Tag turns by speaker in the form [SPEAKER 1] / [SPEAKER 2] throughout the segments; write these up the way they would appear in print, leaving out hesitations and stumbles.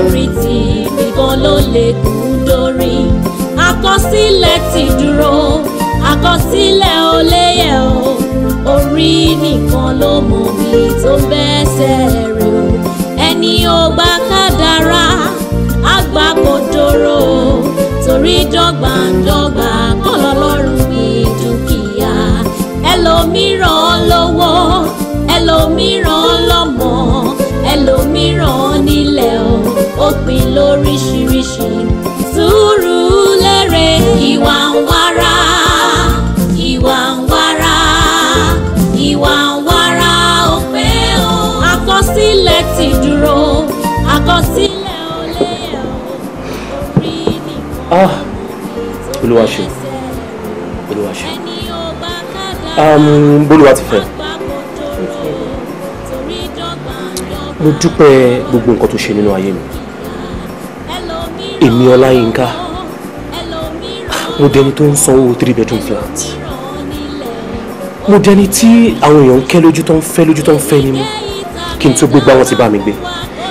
[SPEAKER 1] Orí tí nìkan ló lè kú dórí. Àkọsílẹ̀ ti dúró, àkọsílẹ̀ ò lè yẹ̀ o. Orí nìkan ló mọ bí tó bẹ́sẹ̀ rẹ̀ o. Ẹni ò bá kádàrá, àgbà kò dòrò. Torí dọ́gbandọ́gba kọ́ lọ́lọ́run ní dúkìá. Ẹlòmíràn lówó, ẹlòmíràn lọ́mọ, ẹlòmíràn nílẹ̀ o. Ó pín lóríṣiríṣi. Sùúrù lérè ìwà ń wára, ìwà ń wára, ìwà ń wára ó pé o. Àkọsílẹ̀ ti dúró, àkọsílẹ̀ ò lè yẹ̀ o. Orí nìkan
[SPEAKER 2] Olúwa ṣe, Olúwa ṣe. Bólúwa ti fẹ́. Mo dúpẹ́ gbogbo nǹkan tó ṣe nínú ayé mi. Èmi Ọláyínká, mo dẹni tó ń sanwó 3 bedroom flat. Mo dẹni tí àwọn èèyàn ń kẹ́ lójú tó ń fẹ́ lójú tó ń fẹ́ ní mú. Kí n tó gbégbá wọn ti bá mi gbé,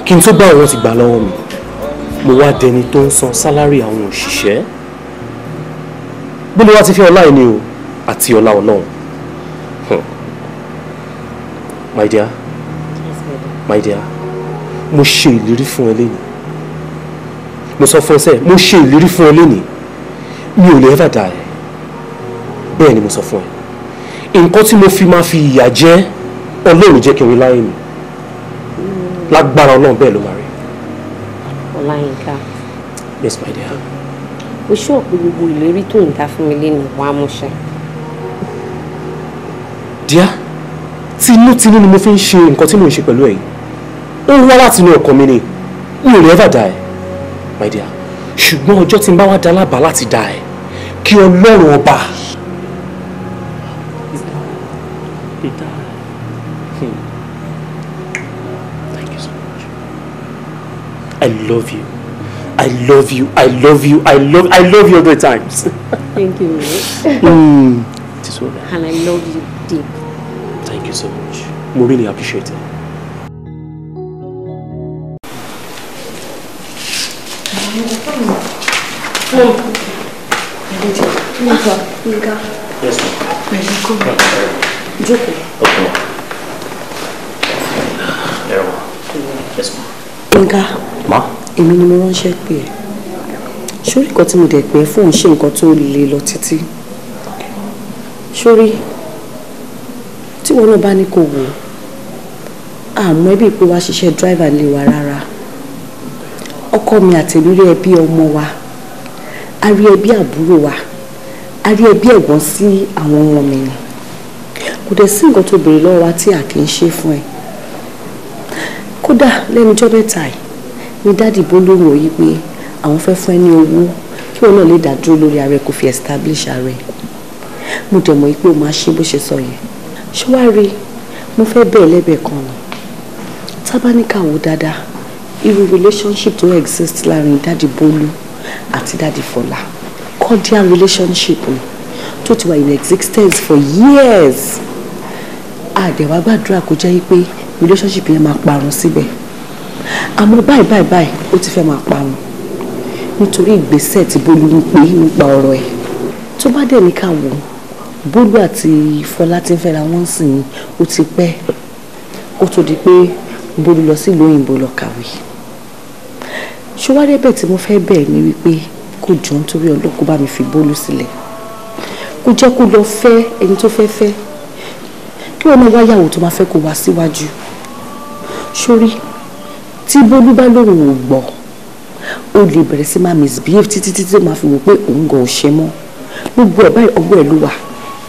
[SPEAKER 2] kí n tó gbá wọn ti gbà lọ́wọ́ mi. Mo wá dẹni tó ń san sálárì àwọn òṣìṣẹ́. Bólúwa ti fẹ́ ọlá ẹni o àti ọlá Ọlọ́run. My dear, my dear, mo ṣe ìlérí fún ẹ lénìí. Mo sọ fún ẹ sẹ́, mo ṣe ìlérí fún ẹ lénìí. Mi ò lè ever die. Bẹ́ẹ̀ ni mo sọ fún ẹ. Nǹkan tí mo fi máa fi ìyà jẹ, Ọlọ́run jẹ́ kí n rí láyé mi. Lágbára Ọlọ́run bẹ́ẹ̀ ló máa rí.
[SPEAKER 3] Ọláyínká.
[SPEAKER 2] Yes, my dear.
[SPEAKER 3] O ṣọ́ pé gbogbo ìlérí tó ń dá fún mi lénìí wàá mú ṣẹ.
[SPEAKER 2] Dear, tinútinú ni mo fi ń ṣe nǹkan tí mò ń ṣe pẹ̀lú ẹ̀yin. Ó wá láti inú ọkàn mi ni. Mi ò lè ever die, my dear. Ṣùgbọ́n ọjọ́ tí n bá wá dá lábàá láti die, kí Ọlọ́run ọba. Thank you so much. I love you. I love you. I love you. I love you all the times.
[SPEAKER 3] Thank you, mate.
[SPEAKER 2] It is well.
[SPEAKER 3] And I love you deep.
[SPEAKER 2] Thank you so much. We really appreciate it.
[SPEAKER 4] Nka.
[SPEAKER 2] Yes, ma'am.
[SPEAKER 4] Jókòó.
[SPEAKER 2] Okay. Yes, ma'am.
[SPEAKER 4] Nka.
[SPEAKER 2] Ma?
[SPEAKER 4] Èmi ni mo ránṣẹ́ pè ẹ́. Sórí nǹkan tí mo dẹ̀ pé fóun ṣe nǹkan tó le lọ títí. Sórí tí wọn náà bá ní kò wò ó, àmọ́ ẹbí pé wá ṣiṣẹ́ dráìvà lé wa rárá. Ọkọ mi àtẹ̀mí rí ẹbí ọmọ wa, a rí ẹbí àbúrò wa, a rí ẹbí ẹ̀gbọ́n sí àwọn ọmọ mi ni. Kò dẹ̀ sí nǹkan tó béèrè lọ́wọ́ wa tí a kì í ṣe fún ẹ. Kódà lẹ́nu ọjọ́ mẹ́ta yìí ni dáàdì Bólú rò yí pé àwọn fẹ́ fún ẹ ní owó kí wọn náà lè dá dúró lórí ara ẹ kó fi establish ara ẹ. Mo dẹ̀ mọ̀ pé o máa ṣe bó ṣe sọ yẹn. Ṣé wàá rí, mo fẹ́ bẹ́ẹ̀ lẹ́bẹ̀ẹ́ kan ni. Tábánikà wò dáadáa, irú relationship tó exist láàrin dáàdì Bólú àti dáàdì Fọlá, cordial relationship ni tó ti wà in existence for years. Àdẹ̀wà gbàdúrà kó jẹ́ pé relationship yẹn máa parun síbẹ̀. Àmọ́ báyìí báyìí báyìí ó ti fẹ́ máa parun nítorí ìgbésẹ̀ tí Bólú ń pè nípa ọ̀rọ̀ ẹ̀. Tó bá dẹ̀ ní ká wò, Bólú àti Fọlá ti ń fẹ́ra wọ́n sìn ó ti pẹ́ kó tó di pé Bólú lọ sílùú òyìnbó lọ kàwé. Ṣọwádìí ẹ̀bẹ̀ tí mo fẹ́ bẹ̀ ni wípé kó jọ nítorí Ọlọ́run kó bá mi fi Bólú sílẹ̀, kó jẹ́ kó lọ fẹ́ ẹni tó fẹ́ fẹ́, kí wọn náà wáyàwó tó máa fẹ́ kó wá síwájú. Sórí tí Bólú bá lóun ò gbọ́, ó lè bẹ̀rẹ̀ sí máa misbehave títí títí tó máa fi wò pé òun gan ò ṣe mọ́. Gbogbo ẹ̀ báyìí ọgbọ́n ẹ̀ ló wà.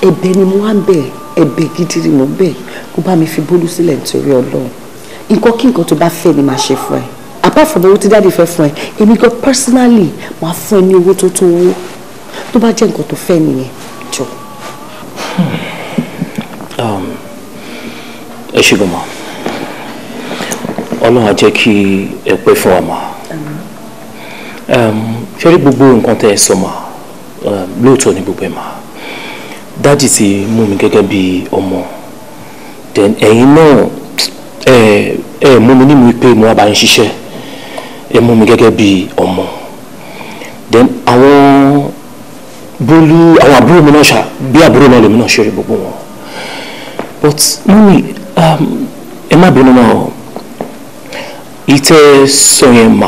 [SPEAKER 4] Ẹ̀bẹ̀ ni mo wá ń bẹ̀, ẹ̀bẹ̀ gidi ni mo ń bẹ̀, kó bá mi fi Bólú sílẹ̀ nítorí Ọlọ́run. Nǹkan kí nǹkan tó bá fẹ́ ni màá ṣe fún ẹ. Apart from owó tí dáàdì fẹ́ fún ẹ, èmi gan personally máa fún ẹ ní owó tó tó owó. Tó bá jẹ́ nǹkan tó fẹ́ nìyẹn, jọ.
[SPEAKER 2] Ẹ ṣé gan ma. Ọlọ́run á jẹ́ kí ẹ pẹ́ fún wa ma. Ṣé rí gbogbo nǹkan tẹ́ ẹ sọ ma, lóòótọ́ ni gbogbo ẹ̀ ma. Dáàdì ti mú mi gẹ́gẹ́ bí ọmọ. Then ẹ̀yin náà ẹ mú mi nímú pé mo wá bá yín ṣiṣẹ́. Ẹ mú mi gẹ́gẹ́ bí ọmọ. Then àwọn Bólú, àwọn àbúrò mi náà ṣá, bí àbúrò náà lèmi náà ṣe rí gbogbo wọn. But mummy, ẹ má bínú náà, ìtẹ́ sọ yẹn mà,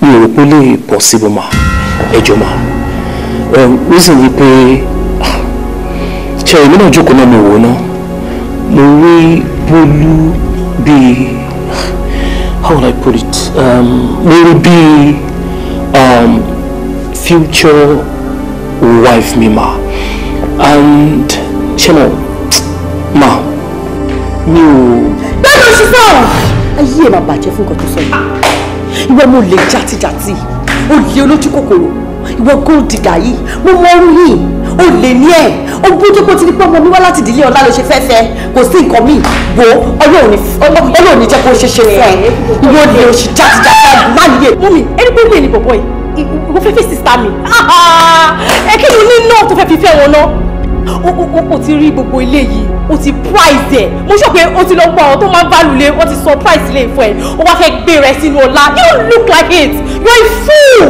[SPEAKER 2] mi ò rò pé ó lè possible mà, ẹ jọ̀ọ́ mà. Reason ni pé ṣe èmi náà jókòó náà mi wò ná, mo rí Bólú bíi, how will I put it, mo rí bíi future wife mi ma, and ṣe mo ma mi ò.
[SPEAKER 4] Bẹ́ẹ̀ ló ṣe sọ̀rọ̀ ayé ẹ̀ máa bàjẹ́ fún nǹkan tó sọ yìí. Ìwọ mo lè játijàti, o lè olójú kòkòrò, ìwọ gold digger yìí, mo mọ orú yìí, o lè ní ẹ̀, o bójú kó ti ní pé ọmọ mi wá láti ìdílé ọlá ló ṣe fẹ́fẹ́, kò sí nǹkan míì, wo Ọlọ́run ní jẹ́ kó ṣe ṣe fún ẹ, ìwọ lè oṣù játijàti má níyè.
[SPEAKER 5] Mummy, ẹni pé lè ní bọ̀bọ̀ yìí, ìwọ fẹ́ fẹ́ sister mi, ẹ kí ló ní náà tó fẹ́ fi fẹ́ wọn náà? O ti rí gbogbo ilé yìí, o ti price ẹ̀, mo sọ pé o ti lọ gbọ́ àwọn tó máa ń value lé, wọ́n ti sọ price ilé fún ẹ, o wá fẹ́ gbé rẹ sínú ọlá. You don't look like it, you are a fool.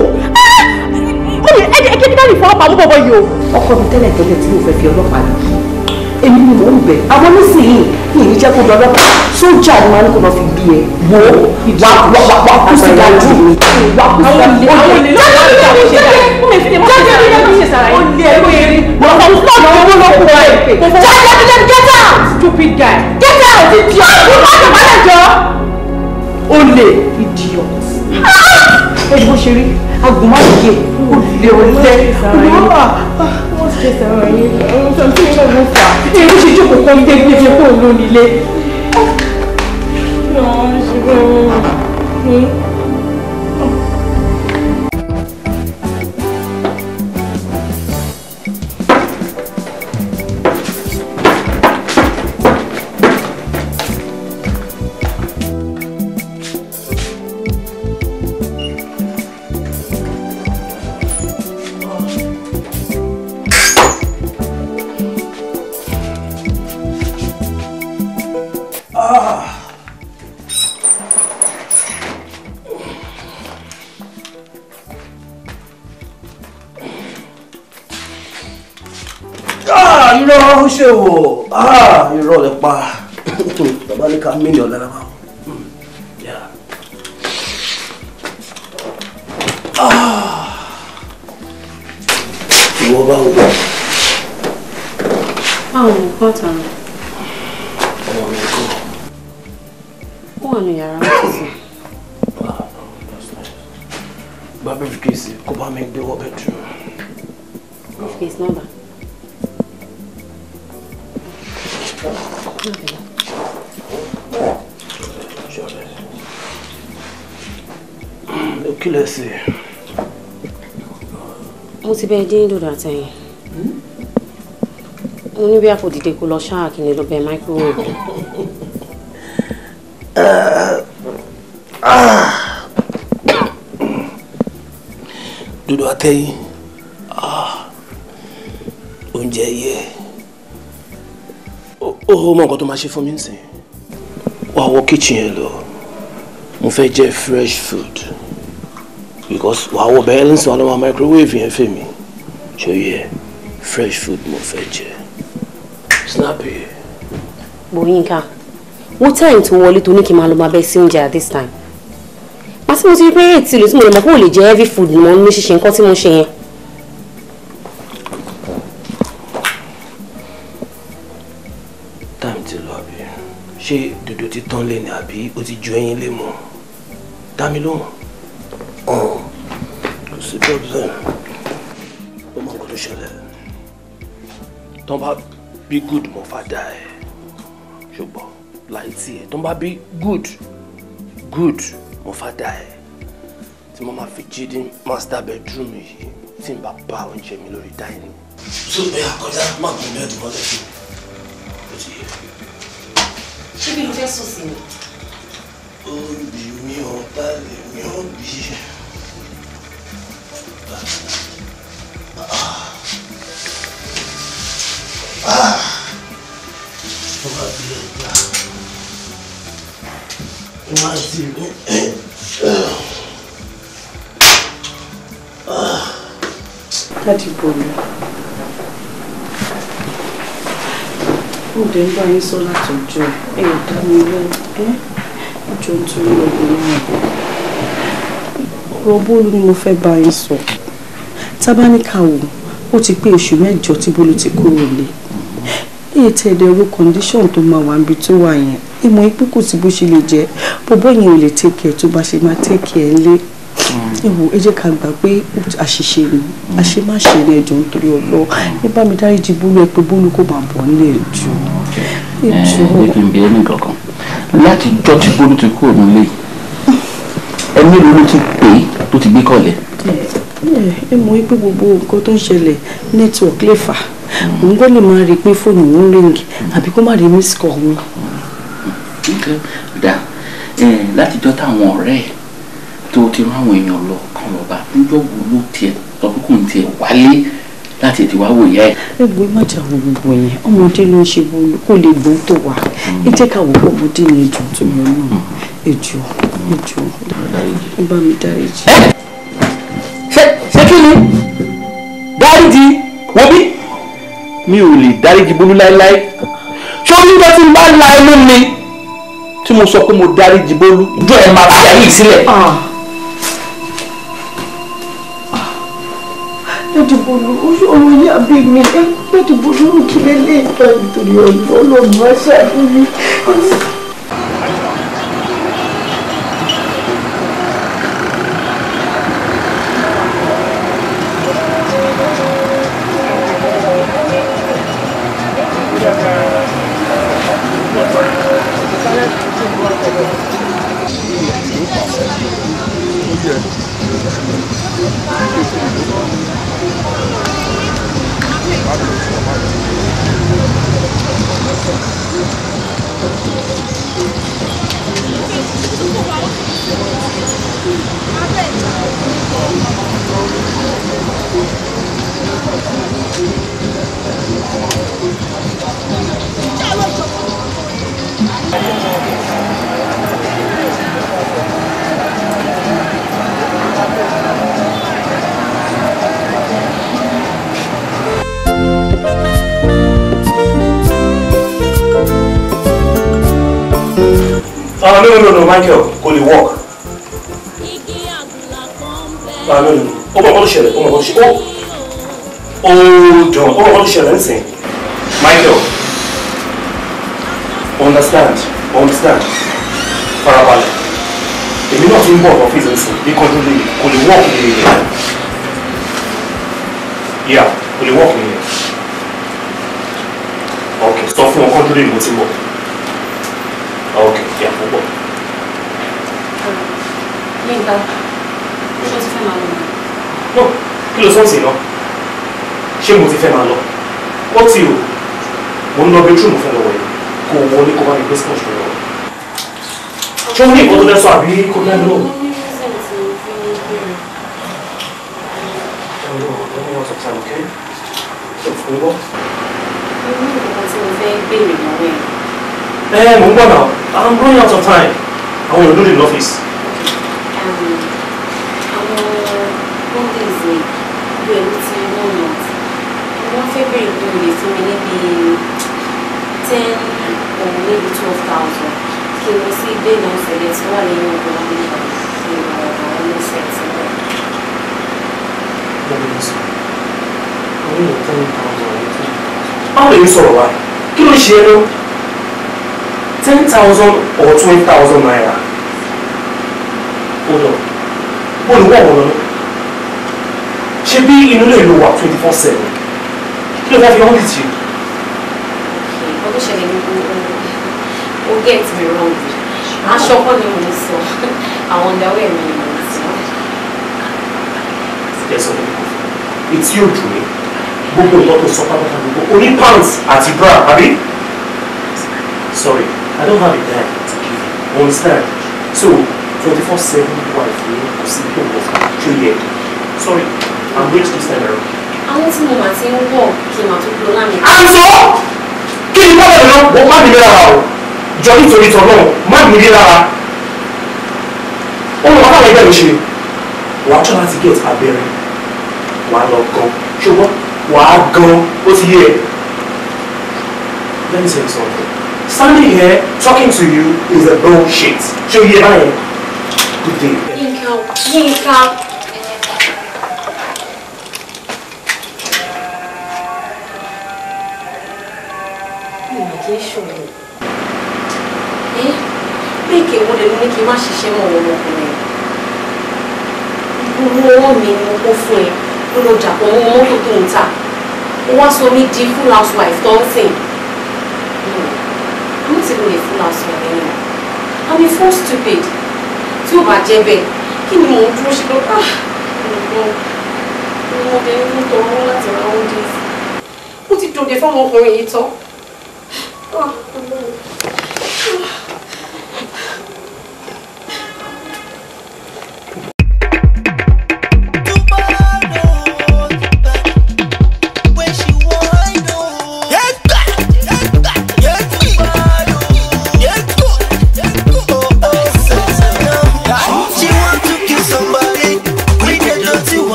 [SPEAKER 5] Mummy, ẹ kí ni dáàbì fọlọ́pàá mú bọ̀bọ̀ yìí o.
[SPEAKER 4] Ọkọ mi tẹ́lẹ̀ tẹ́lẹ̀ tí mo fẹ́ fi ọlọ́pàá lọ, èmi ni mò ń bẹ̀, àwọn onísìnyí mi ní jẹ́ kó lọ ọlọ́pàá, sójà ni màá ní kó lọ fi bí ẹ, wò ó wà wà wà kú sí dájú mi, wà kú sí dájú mi.
[SPEAKER 5] Àwọn olè
[SPEAKER 4] Get out!
[SPEAKER 5] Stupid guy.
[SPEAKER 4] Get out, idiot! Olè, idiot. Ẹ bó ṣe rí, agùnmáyé, olè olè, olè.
[SPEAKER 5] Wọ́n ṣe sọ̀rọ̀ yín, ohun tó ń tí ìlú ló fà á. Èyí ṣe jókòó kan dé bí ẹgbẹ́ kó ló nílé.
[SPEAKER 2] Irọ́ ṣe wò, irọ́ lè pa bàbá ní ká mílíọ̀nù lára máa. Ìwọ bá wò.
[SPEAKER 3] Báwo ni kọ́ńtà rẹ̀?
[SPEAKER 2] Ọmọ mi kọ́.
[SPEAKER 3] Ó wà ní yàrá ọ́fíìsì.
[SPEAKER 2] Gba briefcase kó bá mi gbé wọ bedroom.
[SPEAKER 3] Briefcase number.
[SPEAKER 2] Kí lẹ ṣe?
[SPEAKER 3] Mo ti bẹ dín dòdò àtẹ̀yìn. Mo ní bí a kò dìde kó lọ ṣáà kí ni lọ bẹ microwave.
[SPEAKER 2] Dòdò àtẹ̀yìn, oúnjẹ yẹ. Ó mọ nǹkan tó máa ṣe fún mi nsìn. Wàá wọ kitchen yẹn lọ. Mo fẹ́ jẹ fresh food. Because wàá wọ bẹ́ẹ̀ ní sọ àwọn microwave yẹn fẹ́ mi. Ṣé yẹ fresh food mo fẹ́ jẹ. Snappy.
[SPEAKER 3] Bóyínká, wo time tó wọlé tó ní kí n máa lọ máa bẹ́ sí oúnjẹ at this time? Màá tí mo ti rí pé ètí ìlú tí mo lè mọ̀ pé ò lè jẹ heavy food mọ́ ní ṣíṣe nǹkan tí mo ṣe yẹn.
[SPEAKER 2] Time ti lọ àbí? Ṣé dòdò ti tán lé ni àbí ó ti ju ẹyin lé mọ́? Dá mi lóhùn. Kò sí problem. Ó mọ nǹkan tó ṣẹlẹ̀. Tọ́ bá bí good mo fà dá ẹ̀. Ṣùgbọ́n láì tí ẹ̀ tọ́ bá bí good good mo fà dá ẹ̀. Tí mo máa fi jí ní master bedroom yìí tí n bá bá oúnjẹ mi lórí dining. So bẹ́ẹ̀ akọjá má gùn bẹ́ẹ̀dì mọ́lẹ̀ fún mi. Ó ti yẹ.
[SPEAKER 3] Ṣé bí mo fẹ́ sùn sí ni?
[SPEAKER 2] Ó bí mi ò bá lè mi ò bí. Ó máa bí ẹja. Ó máa ti rí.
[SPEAKER 4] Daddy Bolu, mo dẹ̀ ń bá yín sọ látọjọ́ ẹ ò dá mi lóhùn ẹ jọ nítorí ọgbọ́n náà. Ọ̀rọ̀ Bólú ni mo fẹ́ bá yín sọ. Tábánikà wò ó ti pé oṣù mẹ́jọ tí Bólú ti kúrò lé. Èyí tẹ ẹ̀dẹ̀ ru condition tó máa wà níbi tó wà yẹn. Ìmọ̀ pé kò sí bó ṣe lè jẹ́ bọ́bọ́ yẹn ò lè take care tó bá ṣe máa take care lé. Ẹ wò ẹ jẹ́ ká gbà pé àṣìṣe ni àṣemáṣe ni ẹjọ́ nítorí Ọlọ́run. Ẹ bá mi dáríjì Bólú ẹ pé Bólú kò máa bọ̀ nílé ẹjọ́.
[SPEAKER 6] Ẹ jẹ́ kí n bi ẹ́ ní kankan láti jọ́ tí Bólú ti kúrò nílé ẹni ló ti pè é tó ti gbé kọ̀lẹ̀.
[SPEAKER 4] Ẹ mọ̀ pé gbogbo nǹkan tó ń ṣẹlẹ̀ network lè fà òun gbọ́ lè máa rí i pé fóònù òun ring àbí kó má rí miss call mi.
[SPEAKER 6] Dá láti jọ́ táwọn ọ̀rẹ́ ẹ̀ tó ti rán àwọn èèyàn lọ kàn lọ bá níjọ́ wo ló tiẹ̀ sọ pé kò ń tiẹ̀ wálé láti ti wá wò yá ẹ̀.
[SPEAKER 4] Ẹ wo má jà wo gbogbo yẹn ọmọdé ló ń ṣe Bólú kó lè gbọ́n tó wà ẹ jẹ́ ká wò ó ọmọdé ni ẹjọ́ tó yọ náà ẹjọ́ ẹjọ́ ẹ bá mi dáríjì.
[SPEAKER 6] Ṣé kí ni dáríjì wo bí mi ò lè dáríjì Bólú láéláé ṣé onígbà tí n bá la inú mi tí mo sọ pé mo dáríjì Bólú ìjọ ẹ̀ máa fi ayé sílẹ̀.
[SPEAKER 4] Daddy Bólú ọ̀rọ̀ yìí àbí mi Daddy Bólú kí lélẹ̀ ìgbà nítorí Ọlọ́run má ṣàánú mi.
[SPEAKER 2] No, Michael, kò lè work. No. Ó mọ̀ kọ́ tó ṣẹlẹ̀, ó mọ̀ kọ́ tó ṣẹlẹ̀. Hold on, ó mọ̀ kọ́ tó ṣẹlẹ̀ nísìnyí. Michael, understand. Farabalẹ̀. Èmi náà ti ń bọ̀ ọ́fíìsì nísìnyí ní kọ́jú lè kò lè work ní ilẹ̀. Yeah, kò lè work ní ilẹ̀. Okay, sọ fún wọn kọ́jú lè mo ti ń bọ̀. Okay, yeah, mo bọ̀.
[SPEAKER 3] Yínká, ṣé o ti fẹ́ máa lọ?
[SPEAKER 2] No, kí ló sọ́ọ̀sì náà? Ṣé mo ti fẹ́ máa lọ? Ó ti o, mo ń lọ bedroom mo fẹ́ lọ wẹ̀ kó wọlé kó bá mi gbé sponge lọ. Ṣé o ní nǹkan tó fẹ́ sọ àbí kó dá mi lóhùn? Ẹ mo ń gbọ́ náà, I'm running out of time. Àwọn èèyàn lórí l'ọ́fíìsì.
[SPEAKER 3] Àwọn bundles mi gbogbo ẹ̀ ló ti run out. Wọ́n fẹ́ bèrè pé o lè fún mi níbi 10 or maybe 12,000 kí n lọ sí ilé náà sẹ̀lẹ̀ tí wà lẹ́yìn ọ̀gbọ̀n nígbà kí n lọ àwọn ọmọ sẹ̀tì náà.
[SPEAKER 2] Báwo lè sọ̀rọ̀ wá? Kí ló ṣe é lọ? 10,000 or 12,000 naira. Hold on. Bó ni wọ́n wọ́n lọ? Ṣé bí inú lè lo wà 24/7? Kí ló fẹ́ fi ọ́n lìtì?
[SPEAKER 3] Nǹkan tó ṣẹlẹ̀ ní o get me wrong. Aṣọ kọ́ ni mò ń sọ. Àwọn underwear mi ni mò ń sọ.
[SPEAKER 2] Jẹ́ sọ fún mi. Etí ò dùn mí. Gbogbo nǹkan tó sọ pátápátá gbogbo. O ní pants àti bra, àbí? Sorry, I don't have a dime to give you. Understand? So, 24/7 wife ni kò sí tó wọ̀ fún yẹ. Sorry, I'm rich this time around.
[SPEAKER 3] Àwọn tí mo mà ti ń wọ̀ kí n mà tó gbó lámì.
[SPEAKER 2] Àǹsọ́! Kí ni bọ́lá mi náà? Wọ́n má mi rí lára o. Jọ nítorí tọ̀ náà, má mi rí lára. Ó mọ̀ báwọn ẹgbẹ́ mi ṣe. Wàá tọ́ láti get abẹ́rẹ́. Wàá lọ gan. Ṣùgbọ́n wàá gan ó ti yé ẹ. Let me tell you something. Standing here talking to you is a bullshit. Ṣé o yé báyẹn? Good day.
[SPEAKER 3] Yínká, Yínká. Mi ò kí ń ṣòro. Bẹ́ẹ̀ kí wọ́n lè ní kí n má ṣiṣẹ́ mọ́ ọmọkùnrin. Gbogbo owó mi ni mo kó fún ẹ. Ó lọ dàpọ̀ mọ́ mọ́tò tó ń tà. Ó wá sọ mí di full housewife tó ń sìn. I'm not even a full housewife anymore. I'm a full stupid. Tí ó bá jẹ́ bẹ́ẹ̀, kí ni mò ń dúró ṣe lọ́pàá? Ọmọdé ń tọrọ láti ra oúnjẹ sí. Ó ti dòde fáwọn ọkùnrin yìí tán.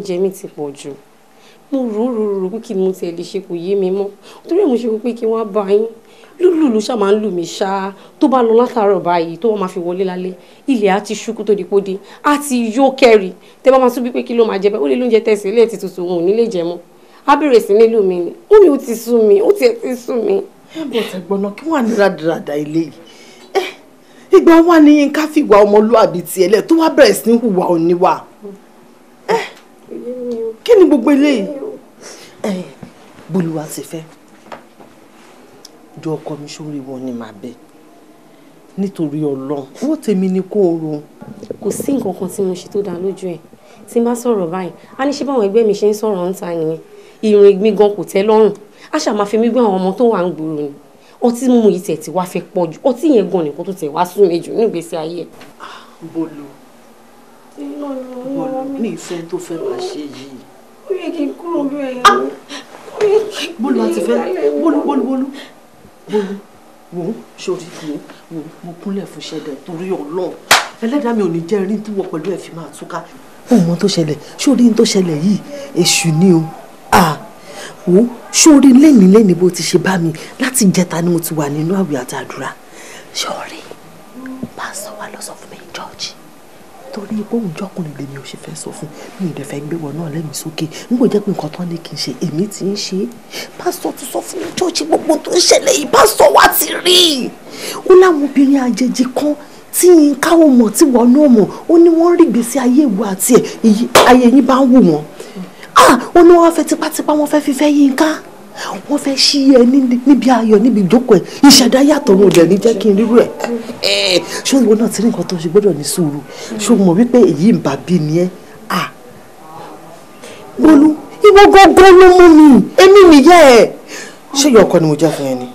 [SPEAKER 3] Jẹ mí ti pọ̀ jù. Mo rò pé kí mo tiẹ̀ lè ṣe kò yé mi mọ́, torí mo ṣe pé kí wọ́n bá yín. Lúlù ṣá máa ń lù mí ṣá, tó bá lọ látàárọ̀ báyìí tó wọ́n máa fi wọlé lálẹ́, ilẹ̀ á ti ṣú kó tó di pódé, á ti yó kẹ́rì. Tẹ́ bá máa tún bí pé kí ló máa jẹ bẹ́ẹ̀, ó lè lóúnjẹ tẹ̀sí ilé ti tutù, òun ò ní lè jẹ mọ́. Á bẹ̀rẹ̀ sí nílùú mi ni, ó ní ó ti sú mi, ó tiẹ̀ ti sú mi.
[SPEAKER 7] Ẹ bọ̀ tẹ̀gbọ́n náà, kí wọ́n á ní rádaràdà ilé yìí? Ìgbà wà ní Yínká fìwà ọmọlúàbí tiẹ̀ lẹ̀ tó wá bẹ̀rẹ̀ sí ní hùwà òníwà. Kí ni gbogbo eléyìí? Bólúwa ti fẹ́ jọ ọkọ mi sórí wọn ni màá bẹ̀ nítorí Ọlọ́run, owó tèmi ni kó o ro.
[SPEAKER 3] Kò sí nǹkan kan tí mo ṣe tó dáa lójú ẹ̀. Tí n bá sọ̀rọ̀ báyìí, á ní ṣé báwọn ẹgbẹ́ mi ṣe ń sọ̀rọ̀ ń ta nìyẹn. Ìrìn mi gan kò tẹ́ lọ́rùn. Á ṣáà máa fi mí gbé àwọn ọmọ tó wà ń gbòòrò ni. Ọtí mímu yìí tẹ̀ tí wá fẹ́ pọ̀ jù. Ọtí yẹn gan nìkan tó tẹ̀ wá sún mi jù ní ìgbésí ayé ẹ̀.
[SPEAKER 7] Bólú Bólú mi ìfẹ́ tó fẹ́ máa ṣe yìí.
[SPEAKER 3] Ó yẹ kí n kúrò bẹ́ẹ̀.
[SPEAKER 7] Bólú àti fẹ́ Bólú Bólú Bólú Bólú wò ó sórí wò ó mo kúnlẹ̀ fún ṣẹ̀dẹ̀ torí Ọlọ́run ẹlẹ́dàá mi ò ní jẹ́ rí tí wọ́n pẹ̀lú ẹ̀ fi máa túká. Ó mọ tó ṣẹlẹ̀ sórí tó ṣẹlẹ̀ yìí èṣù ni o wò ó sórí lẹ́ni lẹ́ni bó ti ṣe bá mi láti jẹta ni mo ti wà nínú àwẹ̀ àti àdúrà sórí pásítọ̀ wa lọ sọ fún mi jọ́ọ̀jì torí pé òun jọkùnrin lèmi ò ṣe fẹ́ sọ fún mi ò dẹ̀ fẹ́ gbé wọn náà lẹ́mìí sókè n kò jẹ́ pé nǹkan tán ní kí n ṣe èmi ti ń ṣe é pásítọ̀ ti sọ fún mi jọ́ọ̀jì gbogbo tó ń ṣẹlẹ̀ yìí pásítọ̀ wa ti rí i ó láwọn obìnrin àjèjì kan tí Yínká ò mọ̀ tí wọ́n náà mọ̀ ó ní wọ́n rí gbèsè ayé ìwọ àti ẹ̀ ayé yín bá ń wù wọ́n ó ní wọ́n fẹ́ tipátipá wọ́n fẹ́ fífẹ́ Yínká wọ́n fẹ́ ṣí ẹ níbi ayọ̀ níbi ìjókòó ẹ̀ ìṣẹ̀dá yàtọ̀ wọn ò dẹ̀ ní jẹ́ kí n rírú ẹ̀ ṣé ìwọ náà ti rí nǹkan tó ṣe gbọ́dọ̀ ní sùúrù ṣé o mọ̀ wípé èyí ń bà bí ni ẹ́ Bólú ìwọ gángan ló mú mi èmi nìyẹ́ ẹ̀ ṣé ìyá ọkọ ni mo jẹ́ fún ẹ ni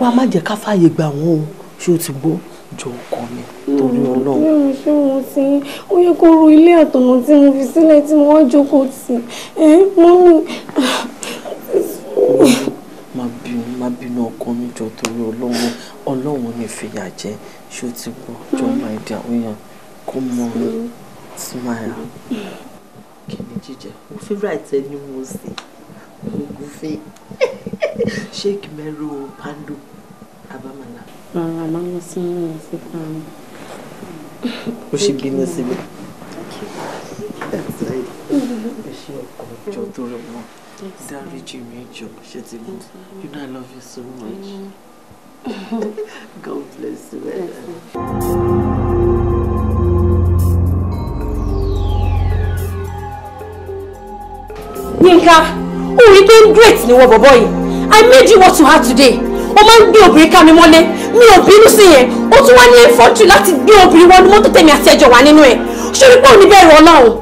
[SPEAKER 7] wàá má jẹ́ ká fààyè gbà wọ́n o ṣé o ti gbọ́ jọ ọkọ mi torí Ọlọ́run.
[SPEAKER 3] Mi ò ṣe wọn sí ó yẹ kó ro ilé àtọ̀nà tí mo fi sílẹ̀ tí mo wá jókòó tì mọ́mí.
[SPEAKER 7] Má bínú ọkọ mi jọ torí Ọlọ́run Ọlọ́run ní fìyà jẹ ṣé o ti gbọ́ jọ my dear oyan come on smile. Kí ni jíjẹ mo favourite ẹ ni mo sè ògúnfe shake mẹ́rù pando abamala.
[SPEAKER 3] Rárá, máa ń lọ sí inú sí fún mi.
[SPEAKER 7] Ó ṣe bínú síbi. Ẹ ṣe ọkọ jọ tó rẹ mọ. Dáríjì mi jọ ṣe ti mú. You know I love you so much. God bless you.
[SPEAKER 5] Yínká, ó rí pé great ni wọ́n bọ̀bọ̀ yìí. I made you what you are today. Ó máa ń gbé obìnrin ká mi mọ́lé mi ò bínú sí yẹn ó tún wá ní ẹ̀fọ́jú láti gbé obìnrin wọnú mọ́tò tèmi àti ẹjọ́ wà nínú ẹ̀ ṣé orí pé òní bẹ̀rù Ọlọ́run.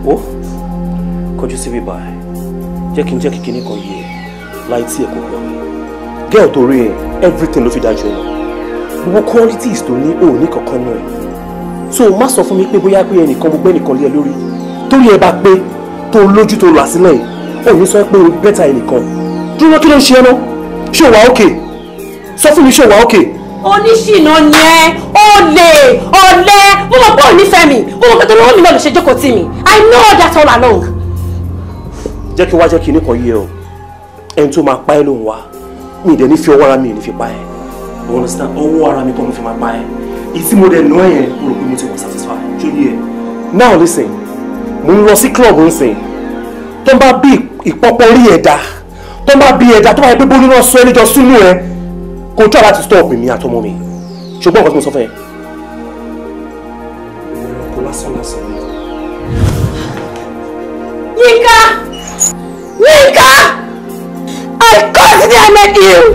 [SPEAKER 2] Ó kọjú síbí báyìí jẹ́ kí n jẹ́ kíkiní kan yé ẹ láì tí ẹ kò gbọ́ mi girl tó rí ẹ everything ló fi dájú ẹ lọ gbogbo qualities tó ní ò ní kankan náà so má sọ fún mi pé bóyá pé ẹnìkan gbogbo ẹnìkan lé ẹ lórí torí ẹ bá pé tó lójú tó rà sílẹ̀ ò ní sọ pé o bẹ́tà ẹnìkan dúró kí ló ń ṣe ẹ náà ṣé o wà ókè sọ fún mi ṣé o wà ókè.
[SPEAKER 5] Oníṣìnà ni ẹ olè ọ̀lẹ mo mọ̀ pé ò nífẹ̀ẹ́ mi mo mọ̀ pé torí owó mi náà ló ṣe jókòó tì mí I know that all along.
[SPEAKER 2] Jẹ́ kí wá jẹ́ kí ní kan yé o ẹni tó máa pa ẹ́ ló ń wá mi ì dẹ̀ ní fi ọwọ́ ara mi ní fi pa ẹ́ you understand ọwọ́ ara mi kọ́ mo fi máa pa ẹ́ ìtí mo dẹ̀ nù ẹ́ yẹn mo rò pé mo ti wọ̀ satisfy ṣó yé ẹ. Now listen mo ń lọ sí club ń sìn tó ń bá bí ìpọ́pọ́ rí ẹ̀dá tó ń bá bí ẹ̀dá tó bá yẹ pé Bólú náà sọ ẹ́ níjọ súnú ẹ kò tó àbá ti stop mi àtọmọ mi ṣùgbọ́n nǹkan tí mo sọ fún ẹ. Kò lásán lásán ni.
[SPEAKER 5] Yínká! Yínká! I curse the I met you!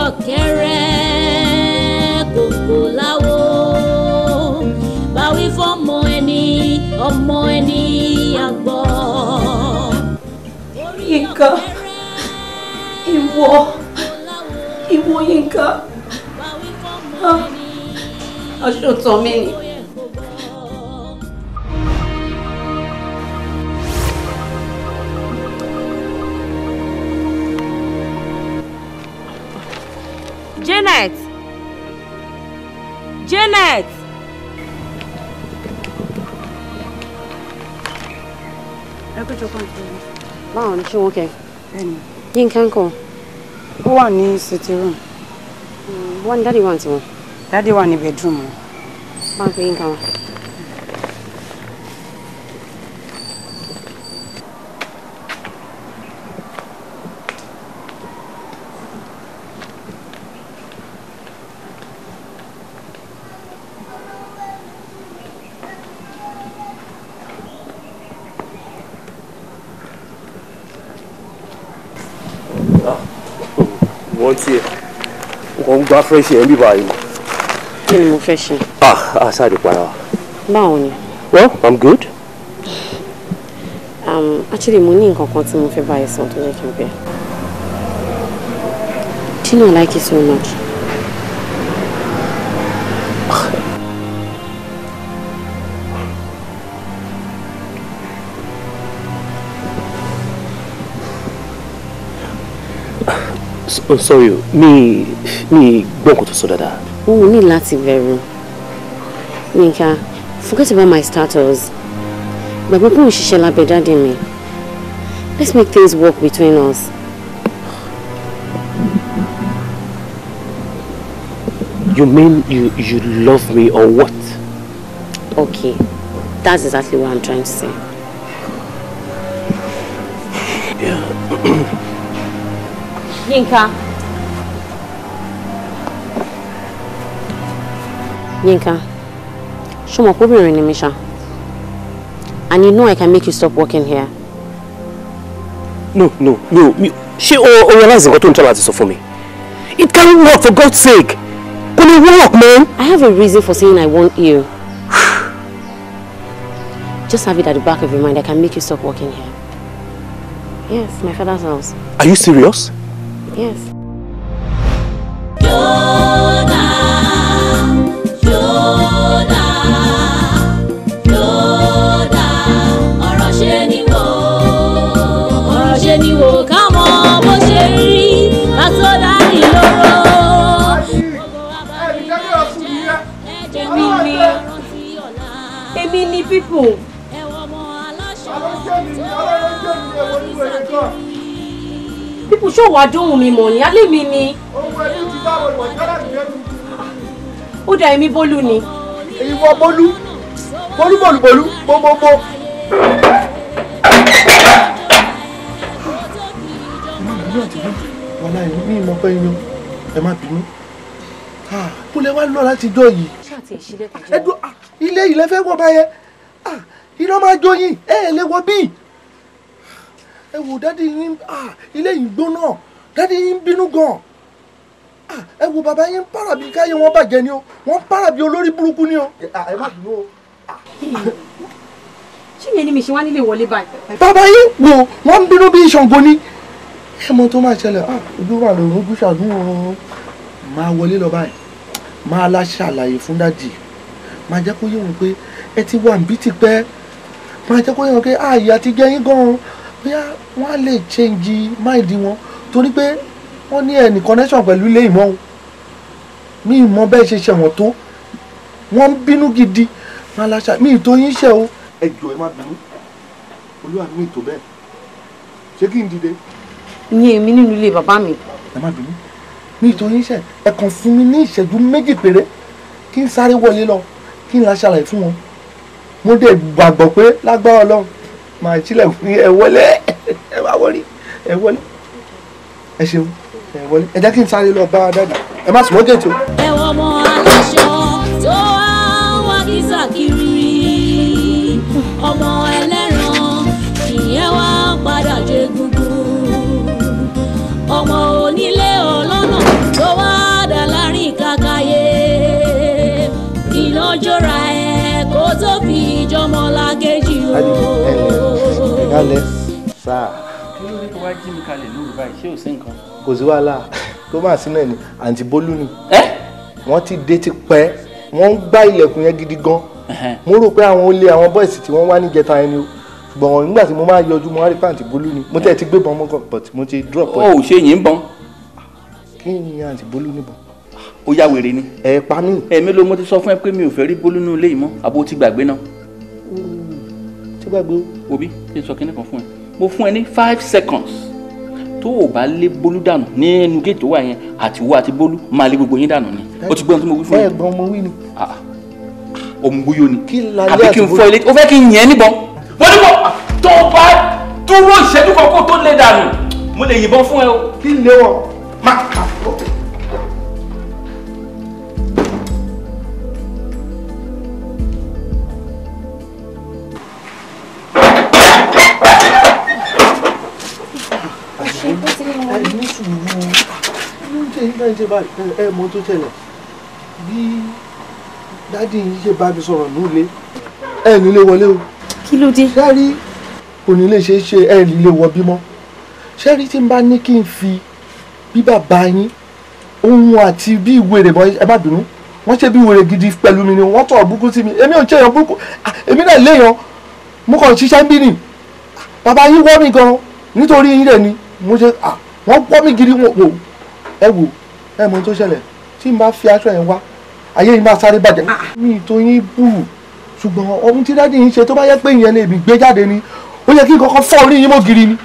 [SPEAKER 1] Ọ̀kẹ́rẹ́ kòkó láwo báwí fọ́mọ ẹni
[SPEAKER 3] Ìwọ Yínká, aṣọ tán mi ni.
[SPEAKER 5] Janet! Janet!
[SPEAKER 8] Ẹ kó jókòó àti ẹni.
[SPEAKER 3] Báwo ni ṣé wọ́n kẹ́?
[SPEAKER 8] Bẹ́ẹ̀ni.
[SPEAKER 3] Yínká ńkọ́?
[SPEAKER 8] Ó wà ní sitting room.
[SPEAKER 3] Wọ́n ní dáàdì wà ní tiwọn.
[SPEAKER 8] Dáàdì wà ní bedroom wọn.
[SPEAKER 3] Báwo ni Yínká wà?
[SPEAKER 2] Wọ́n tiẹ̀ wọ́n ń gba fresh air níbà yìí.
[SPEAKER 3] Kí ni mo fẹ́ ṣe?
[SPEAKER 2] Ah, ṣáà lè para wa.
[SPEAKER 3] Báwo ni?
[SPEAKER 2] Well, I'm good.
[SPEAKER 3] Actually, mo ní nǹkan kan tí mo fẹ́ bá ẹ sọ tó jẹ́ kí n bẹ̀. Do you know I like you so much?
[SPEAKER 2] Oh, sorry, mi gbọ́ nǹkan tó sọ dáadáa.
[SPEAKER 3] O ò ní láti bẹ̀rù. Yínká, forget about my status. Gbàgbé pé òun ṣiṣẹ́ lábẹ́ dáàdì mi. Let's make things work between us.
[SPEAKER 2] You mean you love me or what?
[SPEAKER 3] Okay, that's exactly what I'm trying to say.
[SPEAKER 2] Yeah.
[SPEAKER 3] Yínká. Yínká, ṣó mọ̀ pé obìnrin ni mí ṣá? And you know I can make you stop working here.
[SPEAKER 2] No. Ṣé o realize nǹkan tó ń tọ́ láti sọ fún mi? It can't work, for God's sake. Kò lè work, man.
[SPEAKER 3] I have a reason for saying I want you. Just have it at the back of your mind. I can make you stop working here. Yes, my father's house.
[SPEAKER 2] Are you serious?
[SPEAKER 3] Yes.
[SPEAKER 1] Yoda, Yoda, Yoda, ọ̀rọ̀ ṣe ni wò, ọ̀rọ̀ ṣe ni wò, ká mọ bó ṣe rí, ká tó dání lóró.
[SPEAKER 5] Èmi ni people. People ṣó wàá dóhùn mi mọ̀ ní alẹ́ mi ni. Ó dà èmi Bólú ni.
[SPEAKER 9] Ìwọ Bólú, Bólú Bólú Bólú, bóbóbó. Wàhálà yìí mi mọ̀ pé yan, ẹ má bínú. Kó lẹ wá lọ láti jọ yìí. Ilé ilẹ̀ fẹ́ wọ̀ báyẹn. Iná máa jó yín, ẹ ẹ̀ lè wọ bíi. Ẹ wò dádì yín, ilé yìí gbóná, dádì yín bínú gan. Ẹ wò bàbá yín para bí káyé wọn bàjẹ́ ni o, wọ́n para bí olórí burúkú ni o. Ẹ má bínú o.
[SPEAKER 5] Ṣé ìyẹn ni mi ṣe wá nílé wọlé báyìí?
[SPEAKER 9] Bàbá yín wò wọ́n ń bínú bí Ṣàngó ni. Ẹ mọ tó máa ṣẹlẹ̀, ojú wà lòun gúúsàdún o. Máa wọlé lọ báyìí, máa la ṣàlàyé fún dádì, máa jẹ́ kó yé wọn pé ẹ ti wà níbí tipẹ́, máa jẹ́ kó yé wọn pé ààyè àti jẹ́ yín gan-an, bóyá wọ́n á lè change mind wọn torí pé wọ́n ní ẹnì connection pẹ̀lú ilé ìmọ̀ o. Mi ì mọ bẹ́ẹ̀ ṣe ṣẹ̀wọ̀n tó, wọ́n ń bínú gidi, máa la ṣàlàyé mi ì tó yín ṣe o. Ẹ jọ̀ọ́ ẹ má bínú, olúwa mi ì tó bẹ́ẹ̀, ṣé kí n dìde?
[SPEAKER 3] Ìyẹn èmi nínú ilé bàbá mi.
[SPEAKER 9] Ẹ má bínú, mi ì tó yín ṣe, ẹ kàn fún mi ní ìṣẹ́jú méjì péré kí n sáré wọlé lọ kí n la ṣàlàyé fún wọn. Mo dẹ̀ gbàgbọ́ pé lágbára Ọlọ́run màá sílẹ̀ fún ẹ wọlé, ẹ má wọlé, ẹ wọlé, ẹ ṣeun, ẹ wọlé, ẹ jẹ́ kí n sáré lọ bá a dáadáa, ẹ má sùn mọ́ gèètì o.
[SPEAKER 1] Ẹ wọ ọmọ aláṣọ tó wá wá kísà kiri, ọmọ ẹlẹ́ran ìyẹn wá padà jẹ gungun, ọmọ onílé ọlọ́nà tó wá dà láàrin kàkàyé, ìlọ́jọ́ra ẹ̀ kó tó fi ìjọmọ lákejì o.
[SPEAKER 9] Ẹ kálẹ́ sáà.
[SPEAKER 6] Kí ló dé tó wá jí mi kalẹ̀ lóru báyìí? Ṣé ò sí nǹkan?
[SPEAKER 9] Kò sí wàhálà tó máa sí náà ni àǹtí Bólú ni. Wọ́n ti dé ti pẹ́, wọ́n ń gbá ilẹ̀kùn yẹn gidi gan. Mo rò pé àwọn olè àwọn bọ́ìsì tí wọ́n wá níjẹta ẹni o, ṣùgbọ́n nígbà tí mo máa yọjú mo wá rí pé àǹtí Bólú ni. Mo tẹ̀ ti gbé bọn mọ́kàn but mo ti drop
[SPEAKER 6] ẹ̀. Ó ṣe yín bọn.
[SPEAKER 9] Kí ni àǹtí Bólú níbọn?
[SPEAKER 6] Ó yá wèrè ni.
[SPEAKER 9] Ẹ pa mí.
[SPEAKER 6] Ẹ̀mí ló mo ti sọ fún ẹ pé mi ò fẹ́ rí Bólú nínú ilé yìí mọ́, àbó ti gbàgbé náà.
[SPEAKER 9] Ti gbàgbé o.
[SPEAKER 6] Òbí kí n sọ kinní kan fún ẹ. Mo fún ẹ ní 5 seconds. Tó o bá lé Bólú dànù ní ẹnu géètì tó wà yẹn, àti wo àti Bólú máa lé gbogbo yín dànù ni. O ti gbọ́ ohun tí mo wí fún ẹ.
[SPEAKER 9] Ẹ gbọ́n mo wí ni.
[SPEAKER 6] Òmùgbóyò ni. Àbí kí n fọ́ ilé, o fẹ́ kí n yẹn níbọn. Wọ́n ní bọ̀ tó o bá dúró ìṣẹ́jú kan kó tó lé dànù, mo lè yìnbọn fún ẹ o.
[SPEAKER 9] Kí n lé wọn? Má kà ó. Ẹ mọ tó ṣẹlẹ̀ bí dádì yìí ṣe bá mi sọ̀rọ̀ nílé, ẹ nílé wọlé o.
[SPEAKER 3] Kí ló dé?
[SPEAKER 9] Ṣẹ́rí kò ní lè ṣe é ṣe, ẹ nílé wọ bímọ. Ṣẹ́rí tí n bá ní kí n fi bí bàbá yín ohun àti bí ìwé rẹ̀ mọ́, ẹ má bínú, wọ́n ṣe bí ìwé rẹ̀ gidi pẹ̀lú mi ni, wọ́n tọ̀ burúkú sí mi. Èmi ò ṣe èèyàn burúkú, èmi náà léèyàn, mo kàn ṣiṣẹ́ ń bí nì. Bàbá yín wọ́ mi gan nítorí yín rẹ̀ ni mo ṣe, wọ́n wọ́ mi gidi wò. Ẹ wò, ẹ mọ tó ṣẹlẹ̀ tí n bá fi aṣọ yẹn wá, ayé yín máa sáré bàjẹ́. Mi tó yín bù, ṣùgbọ́n ohun tí dádì yín ṣe tó bá yẹ pé ìyẹn lè mi gbé jáde ni, ó yẹ kí n kọ́kọ́ fọ́ orí yín mọ́ giri ni.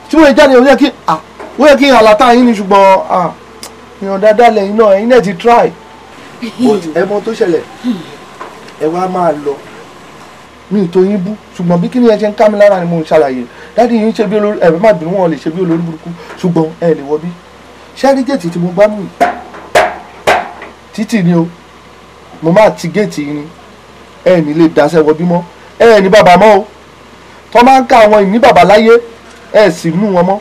[SPEAKER 9] Tí mo lè jáde, ó yẹ kí ó yẹ kí n àlàtà yín ni, ṣùgbọ́n ìyàn dáadáa lẹ́yìn náà, ẹ̀yin náà ti try. But ẹ mọ tó ṣẹlẹ̀, ẹ wá máa lọ. Mi tó yín bú, ṣùgbọ́n bí kíni ẹ ṣe ń ká mi lára ni mo ń ṣàlàyé. Dádì yín ṣe bí olórí, ẹ má bínú, wọn lè ṣe bí olórí burúkú, ṣùgbọ́n ẹ lè wọ bí. Ṣẹ́rí géètì tí mo gbá mú títì ni o, mo máa ti géètì yìí ni, ẹ ní lè dáṣẹ́ wọ bímọ, ẹ ní bàbá mọ́ o. Tọ́ máa ń ká àwọn ìní bàbá láyé, ẹ sì nú wọn mọ́.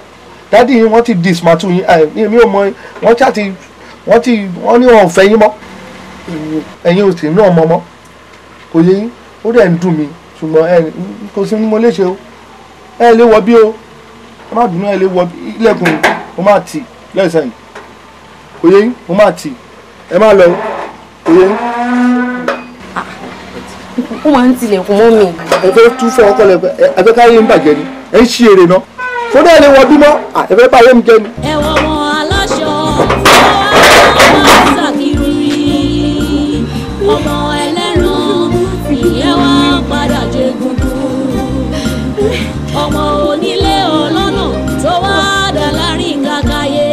[SPEAKER 9] Dádì yín wọ́n ti dismantle yín, ẹ mi ò mọ, wọ́n ṣáà ti wọ́n ní wọn ò fẹ́ yín mọ́, ẹ̀yin ò sì ní ọmọ mọ́, kò yé yín, ó dẹ̀ ń dùn mí, ṣùgbọ́n ẹ kò sí ní mo lè ṣe o. Ẹ lè wọ bí o, ẹ má bínú, ẹ lè wọ ilẹ̀kùn mo máa tì lẹ́sẹ̀ yìí, kò yé yín, mo máa tì, ẹ má lọ, kò yé yín.
[SPEAKER 3] Ó máa ń tilẹ̀kùn mọ́ mi.
[SPEAKER 9] Ẹ fẹ́ tú fún ọkọ lẹ, ẹ fẹ́ káyé ń bàjẹ́ ni, ẹ ń ṣí èrè náà, fúnra ẹ lè wọ bímọ, ẹ fẹ́ báyé mi jẹ ni.
[SPEAKER 1] Ẹ wọ wọn aláṣọ ọmọ ṣàkiri, ọmọ ẹlẹ́ran ìyẹn wá padà jẹ gungun, ọmọ onílé ọlọ́nà tó wá dà láàrin kàkàyé,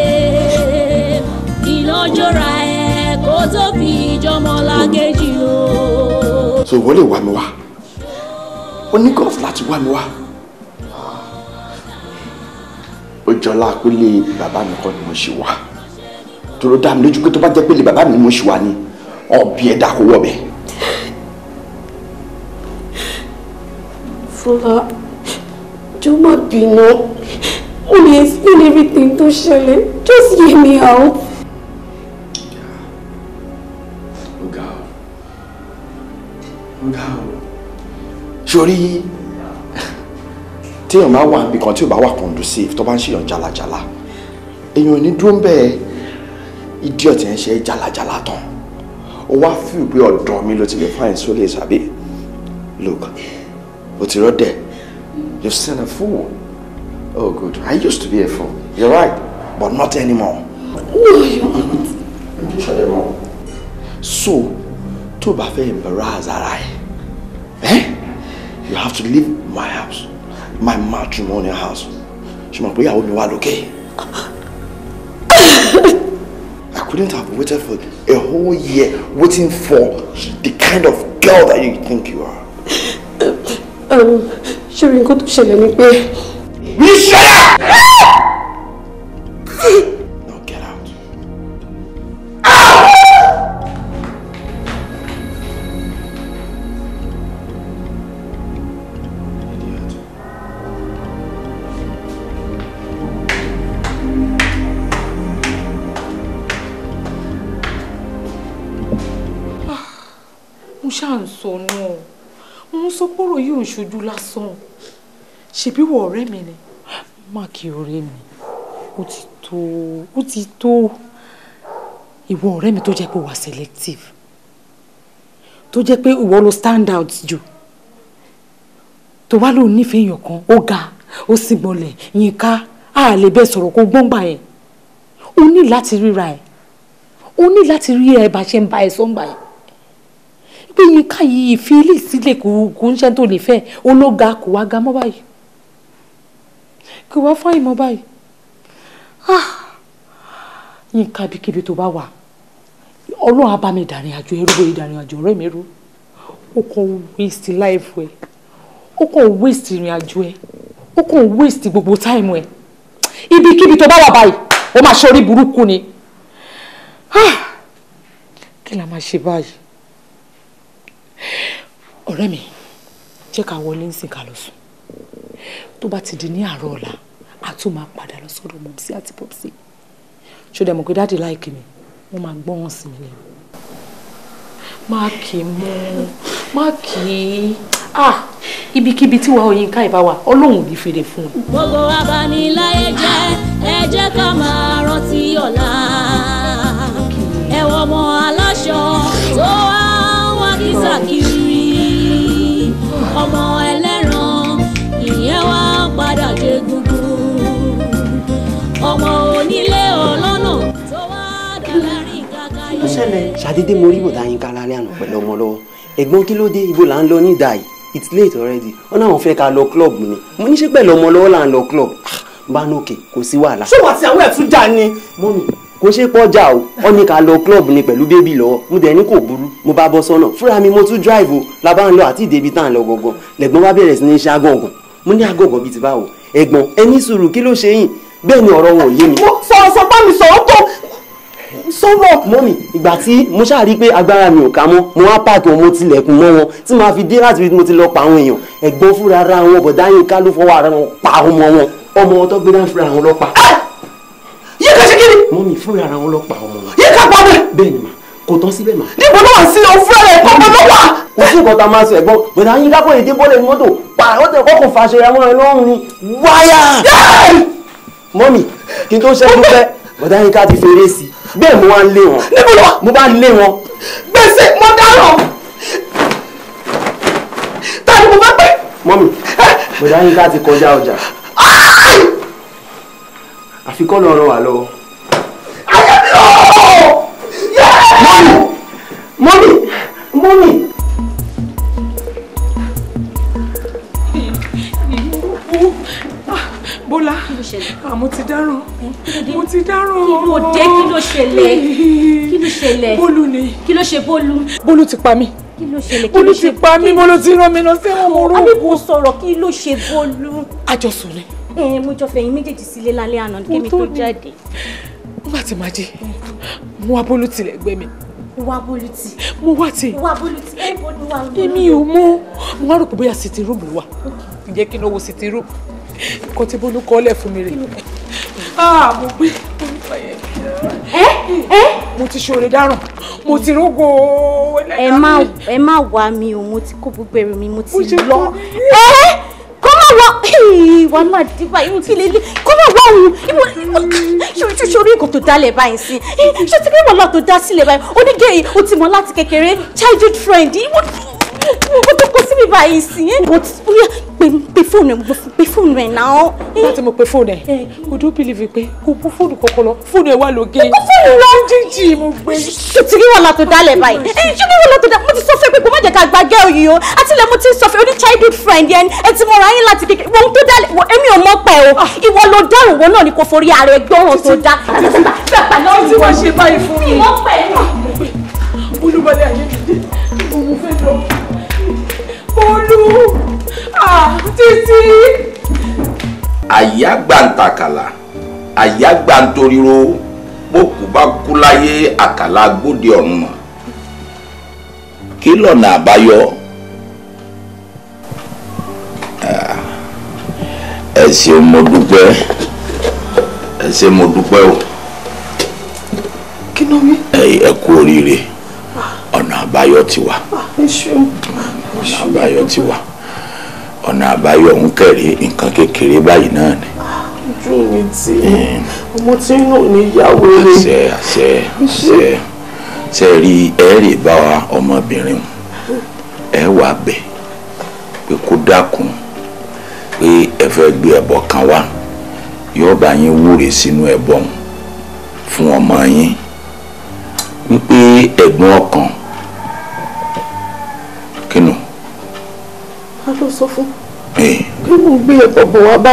[SPEAKER 1] ìlọ́jọ́ra ẹ̀ kó tó fi ìjọmọ lágéjì o.
[SPEAKER 10] So ìwọ lè wá mi wá, o ní gọ́ọ̀fù láti wá mi wá. Ó jọlá pélé bàbá mi kọ́ ni mo ṣe wá, tó ló dá mi lójú pé tó bá jẹ́ pélé bàbá mi ni mo ṣe wá ni ọ̀bí ẹ̀dá kò wọ̀ bẹ́ẹ̀.
[SPEAKER 3] Fọlá, jọ̀ọ́ má bínú, mo lè explain everything tó ṣẹlẹ̀, just hear me out.
[SPEAKER 10] Ọ̀gá o, ọ̀gá o, sórí téèyàn bá wà níbi kan tí ò bá wà conducive, tó bá ń ṣèyàn jàlàjàlà, èèyàn ò ní dúró ń bẹ́ẹ̀. Idiot yẹn ṣe jàlàjàlà tán, ó wá feel pé ọ̀dọ̀ mi ló ti lè find solace, àbí? Look, o ti rọ́dẹ̀, you've seen a fool. Oh good, I used to be a fool, you're right, but not anymore.
[SPEAKER 3] No, you aren't.
[SPEAKER 10] So, tó o bá fẹ́ embarrass ara ẹ̀, you have to leave my house, my matrimonial house. Ṣé mo pé ìyàwó mi wà lókè? I couldn't have waited for a whole year waiting for the kind of girl that you think you are.
[SPEAKER 3] Ṣé nǹkan tó ṣẹlẹ̀ ni pé.
[SPEAKER 10] Will you shut up? Now get out. Out! Idiot.
[SPEAKER 5] Mo ṣáà ń sọ náà, mo ń sọ pọ́rọ̀ yìí ò ń ṣojú lásán, ṣèbí wọ ọ̀rẹ́ mi ni. Má kí ọ̀rẹ́ mi, ó ti tó. tó, ó ti tó. Ìwọ ọ̀rẹ́ mi tó jẹ́ pé wà selective, tó jẹ́ pé ìwọ ló stand out jù, tó wá lóun nífẹ̀ẹ́ èèyàn kan, ó ga, ó sì gbọ́nlẹ̀, Yínká, a lè bẹ́ẹ̀ sọ̀rọ̀ kó gbọ́ngbà yẹn. O ní láti ríra ẹ̀, o ní láti rí ẹ bá ṣe ń bá ẹ sọ́ngbà yẹn. Pé Yínká yìí fi ilé sílẹ̀ kò ń ṣe tó lè fẹ́, ó ló ga, kò wá ga mọ́ báyìí, kò wá fáyìn mọ́ báyìí. Yínká, ibikíbi tó bá wà, Ọlọ́run á bá mi dàrin àjò ẹrú, bóyá dàrin àjò ọ̀rẹ́ mi rú. Ó kàn waste life ẹ, ó kàn waste ìrìn àjò ẹ, ó kàn waste gbogbo time ẹ. Ibikíbi tó bá wà báyìí, ó máa ṣe orí burúkú ni. Kí la máa ṣe báyìí? Ọ̀rẹ́ mi, jẹ́ ká wọlé ń sìn ká lọ sùn. Tó bá ti di ní àárọ̀ ọ̀la, a tún máa padà lọ sọ́dọ̀ mọ̀psí àti pọ̀psí. Ṣó dẹ̀ mọ̀ pé dáàdì láìkí mi, wọ́n máa gbọ́ wọn sí mi lẹ́nu. Má kì í mú, má kì í. Ibikíbi tí wàá Yínká ìbá wà, Ọlọ́run ò ní fèrè fún un.
[SPEAKER 1] Gbogbo abaniláyé jẹ́, ẹ jẹ́ ká máa rántí ọ̀la. Ẹ̀wọ̀n ọmọ aláṣọ tó wá wá kísà kiri. Ọmọ ẹlẹ́ran ìyẹn wá padà jẹ gungun. Ọmọ onílé ọlọ́nà tó wá dàlárín kàkà yìí.
[SPEAKER 11] Ṣàdédé mo rí bọ̀dá Yínká lálẹ́ àná pẹ̀lú ọmọ lọ́wọ́. Ẹ̀gbọ́n, kí ló dé? Ibo là ń lọ ní ìdá yìí? It's late already. Wọ́n náà wọ́n fẹ́ ká lọ club ni. Mo ní ṣe pẹ̀lú ọmọ lọ́wọ́ là ń lọ club? Bá ní òkè, kò sí wàhálà.
[SPEAKER 7] Ṣé wàá ti àwọn ẹ̀tún jà ni?
[SPEAKER 11] Mọ́mì, kò ṣe pọ́jà o. Wọ́n ní ká lọ club ni pẹ̀lú baby lọ́wọ́. Mo dẹ̀ ní kò burú. Mo bá bọ́ sọ́nà fúnra mi, mo tún drive o. La bá ń lọ àti ìdèbí tá à ń lọ gangan, lẹ̀gbọ́n bá bẹ̀rẹ̀ sí ní ṣe agàngàn. Mo ní agàngàn bíi ti báwo? Ẹ̀gbọ́n, ẹ ní sùúrù, kí ló ṣe yín? Bẹ́ẹ̀ ni ọ̀rọ̀ wọn ò yé mi.
[SPEAKER 7] Sọ̀rọ̀, sọ bá mi sọ̀rọ̀ tó sọ̀rọ̀.
[SPEAKER 11] Mọ́mì, ìgbà tí mo ṣáà rí pé agbára mi ò ká mọ́, mo wá páàkì wọn, mo tilẹ̀kùn mọ́ wọn tí màá fi dé láti fi mo ti lọ pa àwọn èèyàn. Ẹ̀gbọ́n, fúnra ara wọn, bọ̀dá Yínká ló fọwọ́ ara wọn pa ọmọ wọn. Ọmọ wọn tó gbé náà, fúnra wọn lọ pa.
[SPEAKER 7] Yínká ṣe kí ni?
[SPEAKER 11] Mọ́mì, fúnra ara wọn lọ pa ọmọ wọn.
[SPEAKER 7] Yínká pa ọmọ?
[SPEAKER 11] Bẹ́ẹ̀ ni mà. Kò tán síbẹ̀ mà.
[SPEAKER 7] Níbo ló wà sí òun fúnra rẹ̀ kọ́ ló wà?
[SPEAKER 11] Kò sí nǹkan tá a máa sọ. Ẹ̀gbọ́n, bọ̀dá Yínká kò lè dé bọ́lẹ̀ ní mọ́tò pa ó tẹ̀ kọ́kọ́ fàṣẹ àwọn ẹ̀ lọ́rùn ni wáyà. Mọ́mì, kí n tó ṣẹ́jú pẹ́, bọ̀dá Yínká ti fèrè sí i. Bẹ́ẹ̀ mo wá ń lé wọn.
[SPEAKER 7] Níbo ló wà?
[SPEAKER 11] Mo bá ń lé wọn.
[SPEAKER 7] Gbèsè, mo dáràn. Ta ni mo fẹ́ pẹ́?
[SPEAKER 11] Mọ́mì, bọ̀dá Yínká ti kọjá ọjà. Àfi kọ́ lọ́rọ̀ wà lọ́wọ́.
[SPEAKER 7] Ayé mi ooo!
[SPEAKER 11] Mọ́mì, mọ́mì, mọ́mì.
[SPEAKER 5] Bọ́lá, mo ti dáràn, mo ti dáràn.
[SPEAKER 3] Kí ló dé? Kí ló ṣẹlẹ̀? Kí ló ṣẹlẹ̀?
[SPEAKER 5] Bólú ni.
[SPEAKER 3] Kí ló ṣe Bólú?
[SPEAKER 5] Bólú ti pa mí.
[SPEAKER 3] Kí ló ṣẹlẹ̀?
[SPEAKER 5] Bólú ti pa mí, mo ló ti rán mi lọ sẹ́wọ̀n, mo rò.
[SPEAKER 3] Àbí kò sọ̀rọ̀, kí ló ṣe Bólú?
[SPEAKER 5] Àjọsùn ni.
[SPEAKER 3] Mo jọ fẹ̀yìn méjèèjì sílé lálẹ́ àná kémi tó jáde.
[SPEAKER 5] Nígbà tí màá jí, mo wá Bólú tilẹ̀ gbé mi.
[SPEAKER 3] Wá Bólú tì.
[SPEAKER 5] Mo wá tì.
[SPEAKER 3] Wá Bólú tì. Ẹ Bólú wá.
[SPEAKER 5] Èmi ò mọ̀. Mo wá rò pé bóyá sitting room ló wà. Ǹjẹ́ kí n lọ wo sitting room? Nǹkan tí Bólú kọ́ lẹ̀ fún mi rè. Mo gbé orúkọ yẹn. Mo ti ṣoore dáràn, mo ti rógo.
[SPEAKER 3] Ẹ má wá mi o, mo ti kó gbogbo ẹrù mi, mo ti lọ. Kó má wá wàhálà dìbà irú kí lélẹ̀, kó má wá òun ṣorí nǹkan tó dálẹ̀ báyìí sí. Ṣé ti pé wàhálà tó dá sílẹ̀ báyìí? Onígẹ̀ẹ́ o ti mọ̀ láti kékeré, childhood friend, ó tó kó síbi báyìí sí. Bóyá pe fóònù ẹ, pe fóònù ẹ náà.
[SPEAKER 5] Láti mo pe fóònù ẹ, o don't believe pé kò bú fóònù kọ̀ọ̀kan lọ, fóònù ẹ wà lóge.
[SPEAKER 3] Kò fóònù lọ.
[SPEAKER 5] Jíjì mo gbé.
[SPEAKER 3] Ṣé ti rí wàhálà tó dálẹ̀ báyìí? Ṣé rí wàhálà tó dálẹ̀? Mo ti sọ fún ẹ pé kò má jẹ́ ká gba gẹ́ọ̀ yìí o. Àtìlẹ̀ mo ti sọ fún ẹ, oní childhood friend yẹn, ẹ ti mọ̀ra yín láti kékeré. Ohun tó dálẹ̀, èmi ò mọ̀ pẹ́ o. Ìwọ ló dárò, wọ́n náà ni kò forí ara ẹ gbọ́ràn tó dá.
[SPEAKER 5] Títí wàá ṣe báyìí fún mi.
[SPEAKER 3] Ìwọ pẹ̀.
[SPEAKER 5] Olúbalẹ̀ ayé mi dé, mo fẹ́ lọ. Olú, títí.
[SPEAKER 12] Àyágbàǹtàkàlà, àyágbàǹtoriro, bókù bá kú láyé, àkàlà gbóde ọ̀run mọ̀. Kí lọ́nà àbáyọ? Ẹ ṣeun, mo dúpẹ́. Ẹ ṣé, mo dúpẹ́ o.
[SPEAKER 7] Kí ló wí?
[SPEAKER 12] Ẹ kú oríire, ọ̀nà àbáyọ ti wà.
[SPEAKER 7] Ẹ ṣeun.
[SPEAKER 12] Ọ̀nà àbáyọ ti wà. Ọ̀nà àbáyọ ń kẹ̀rí nǹkan kékeré báyìí náà ni.
[SPEAKER 7] Ojú mi ti Ọmọ tí ń nù ní ìyàwó rẹ̀.
[SPEAKER 12] Àṣẹ àṣẹ àṣẹ. Ṣe rí ẹ rè bá wa ọmọbìnrin ẹ wà bẹ̀ pé kó dákun pé ẹ fẹ́ gbé ẹbọ kan wá, yóò bá yín wúre sínú ẹbọ fún ọmọ yín, wípé ẹ̀gbọ́n ọkàn kínú.
[SPEAKER 7] A ló sọ fún kí mo gbé ẹbọ bọ̀ wá bá.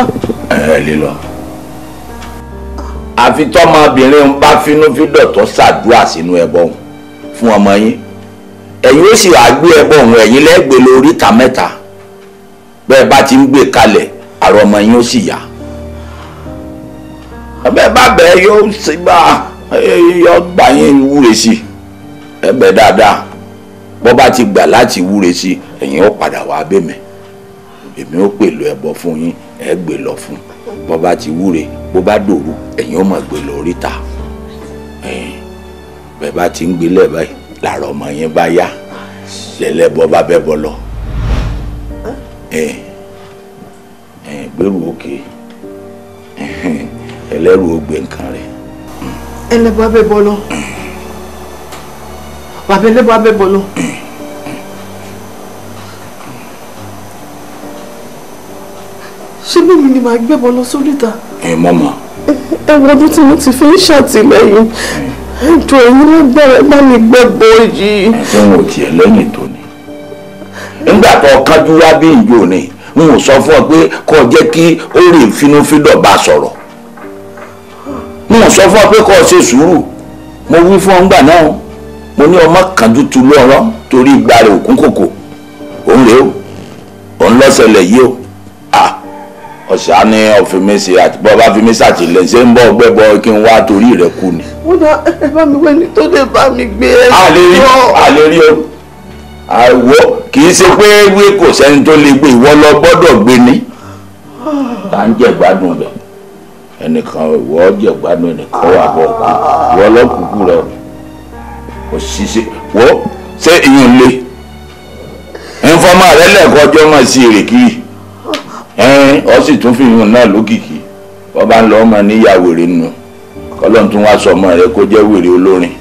[SPEAKER 12] Ẹ lè lọ. Àfi tọmọbìnrin ń bá fínúfíndọ̀ tó ṣàdúrà sínú ẹbọ fún ọmọ yín, ẹ̀yin ó sì wá gbé ẹbọ òun, ẹ̀yin lẹ́gbẹ̀ẹ́ lórí ìta mẹ́ta. Bẹ́ẹ̀ bá ti ń gbé kalẹ̀, àrò ọmọ yín ó sì yá. Bẹ́ẹ̀ bá bẹ́ẹ̀ yóò sì bá yọ gbà yín wúre sí ẹ bẹ́ẹ̀ dáadáa. Bọ́ bá ti gbà láti wúre sí, ẹ̀yin ó padà wá bẹ́ẹ̀ èmi ó pèlò ẹbọ fún yín, ẹ gbé lọ fún. Bọ́ bá ti wúre, bó bá dòru, ẹ̀yin ó mọ̀ gbé lọ oríta. Bẹ́ẹ̀ bá ti ń gbélé báyìí, làárọ̀ ọmọ yín bá yá, lẹ́lẹ́bọ bá bẹ́ bọ́ lọ. Gbèrú òkè, ẹlẹ́rù ó gbé nǹkan rẹ̀.
[SPEAKER 7] Ẹlẹ́bọ abẹ́ bọ́ lọ. Bàbá ẹlẹ́bọ abẹ́ bọ́ lọ. Ṣé bí mi ni màá gbẹ́bọ lọ sóríta?
[SPEAKER 12] Ẹ mọ̀mọ́.
[SPEAKER 7] Ẹ wo ọdún tí mo ti fi ń ṣàtìlẹ́yìn. Ẹjọ́ ẹ̀yin lágbára bá mi gbẹ́bọ yìí.
[SPEAKER 12] Ṣé wọn ò tiẹ̀ lẹ́yìn tó ni? Nígbà tó kánjú wá bí ìjọ ni, n ò sọ fún ọ pé kó jẹ́ kí ó rè fínúfíndọ̀ bá sọ̀rọ̀. N ò sọ fún ọ pé kó ṣe sùúrù. Mo wí fún ọ ńgbà náà. Mo ní ọmọ kánjú tu lọ́rọ́ torí ìgbà rẹ̀ òkú kòkò. Òun rèé o. Òun lọ́sẹ̀lẹ̀ yìí o. Ọ̀sà ni ọ̀fin mi ṣe àti bọ́ bá fi mi ṣàtìlẹ́yìn ṣé ń bọ́ ọgbẹ́ bọ́ kí n wá torí rẹ̀ kú ni.
[SPEAKER 7] Ó dá ẹ bá mi wẹ́ni tó lè bá mi gbé ẹ.
[SPEAKER 12] A lè rí o. Àwọ̀ kì í ṣe pé wí kò sẹ́ni tó lè gbé, ìwọ lọ gbọ́dọ̀ gbé ni. Tá ń jẹ gbádùn rẹ̀, ẹnìkan ìwọ jẹ gbádùn, ẹnìkan wà bọ̀ kú, ìwọ lọ́kùnkùn rẹ̀ kò sì ṣe wọ́ ṣé ìyún le. Ìfọ̀mọ́ rẹ lẹ́ẹ̀kọ́ ọjọ́ mọ̀ sí èrè kiri. Ọ sì tún fi ìyún náà lókìkí. Wọ́n bá ń lọ ọmọ níyà wèrè nù, kọ́lọ́n tún wá sọ ọmọ rẹ kó jẹ́ wèrè olórin.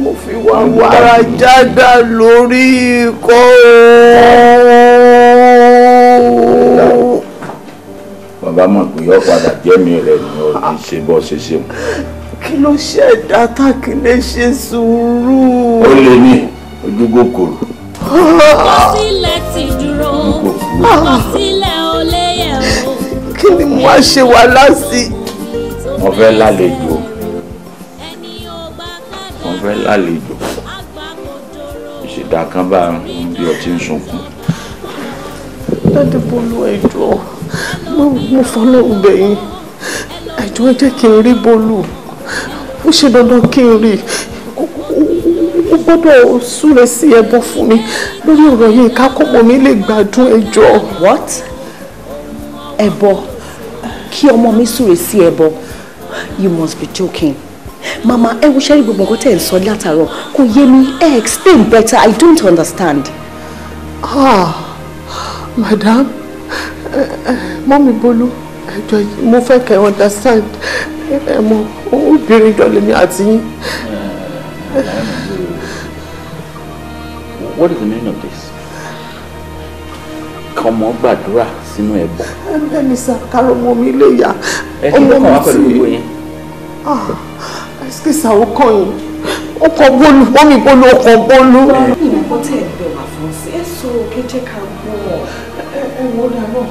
[SPEAKER 7] Mo fi wá wàrà jáda lórí ikọ́ ooo.
[SPEAKER 12] Bàbá mọ̀ pé yọ padà jẹ́mi rẹ̀ ni ó ní ṣe bọ́ ṣe ṣe.
[SPEAKER 7] Kí ló ṣẹ̀dá táàkì lè ṣe sùúrù?
[SPEAKER 12] Ó lè ní ojú kòkòrò.
[SPEAKER 1] Àkọsílẹ̀ ti dúró, àkọsílẹ̀ ò lè yẹ̀ o.
[SPEAKER 7] Kí ni mo wá ṣe wàhálà sí?
[SPEAKER 12] Mo fẹ́ lálejò. Mo fẹ́ lálejò. Ìṣẹ̀dá kan bá ń bí ọtí ń sunkún.
[SPEAKER 7] Daddy Bólú, ẹ jọ̀ọ́, mo fọlọ́run bẹ̀ yín. Ẹ jọ̀ọ́, ẹ jẹ́ kí n rí Bólú. Ó ṣe dandan kí n rí. Ó gbọ́dọ̀ súre sí ẹbọ fún mi lórí ọ̀rọ̀ yìí ká kọ́mọ mi lè gbádùn, ẹ jọ̀ọ́.
[SPEAKER 4] What? Ẹbọ? Kí ọmọ mi súre sí ẹbọ? You must be joking. Mama, ẹ wo ṣẹ́rí gbogbo nǹkan tẹ̀ ń sọ látàárọ̀ kò yé mi. Ẹ explain better, I don't understand.
[SPEAKER 7] Ah, madam, mọ́mí Bólú, ẹ jọ̀ọ́ mo fẹ́ kẹ́ understand. Ẹ mọ obìnrin jọ lèmi àti yín.
[SPEAKER 12] What is the meaning of this? Kọ́mọ gbàdúrà sínú ẹbọ.
[SPEAKER 7] Ẹ ní sá, kárọ̀ ọmọ mi lè yá.
[SPEAKER 6] Ẹ kí ló kàn wá pẹ̀lú gbogbo yẹn?
[SPEAKER 7] Ẹsikísà ó kàn yín. Ó kàn Bólú, mọ́mí Bólú, ó kàn Bólú.
[SPEAKER 4] Ìmọ̀ tẹ̀ ẹ̀ bẹ̀ wá fún sí, ẹ sọ̀rọ̀ kẹ́jẹ́ ká gbọ́.
[SPEAKER 7] Ẹ wo dáná,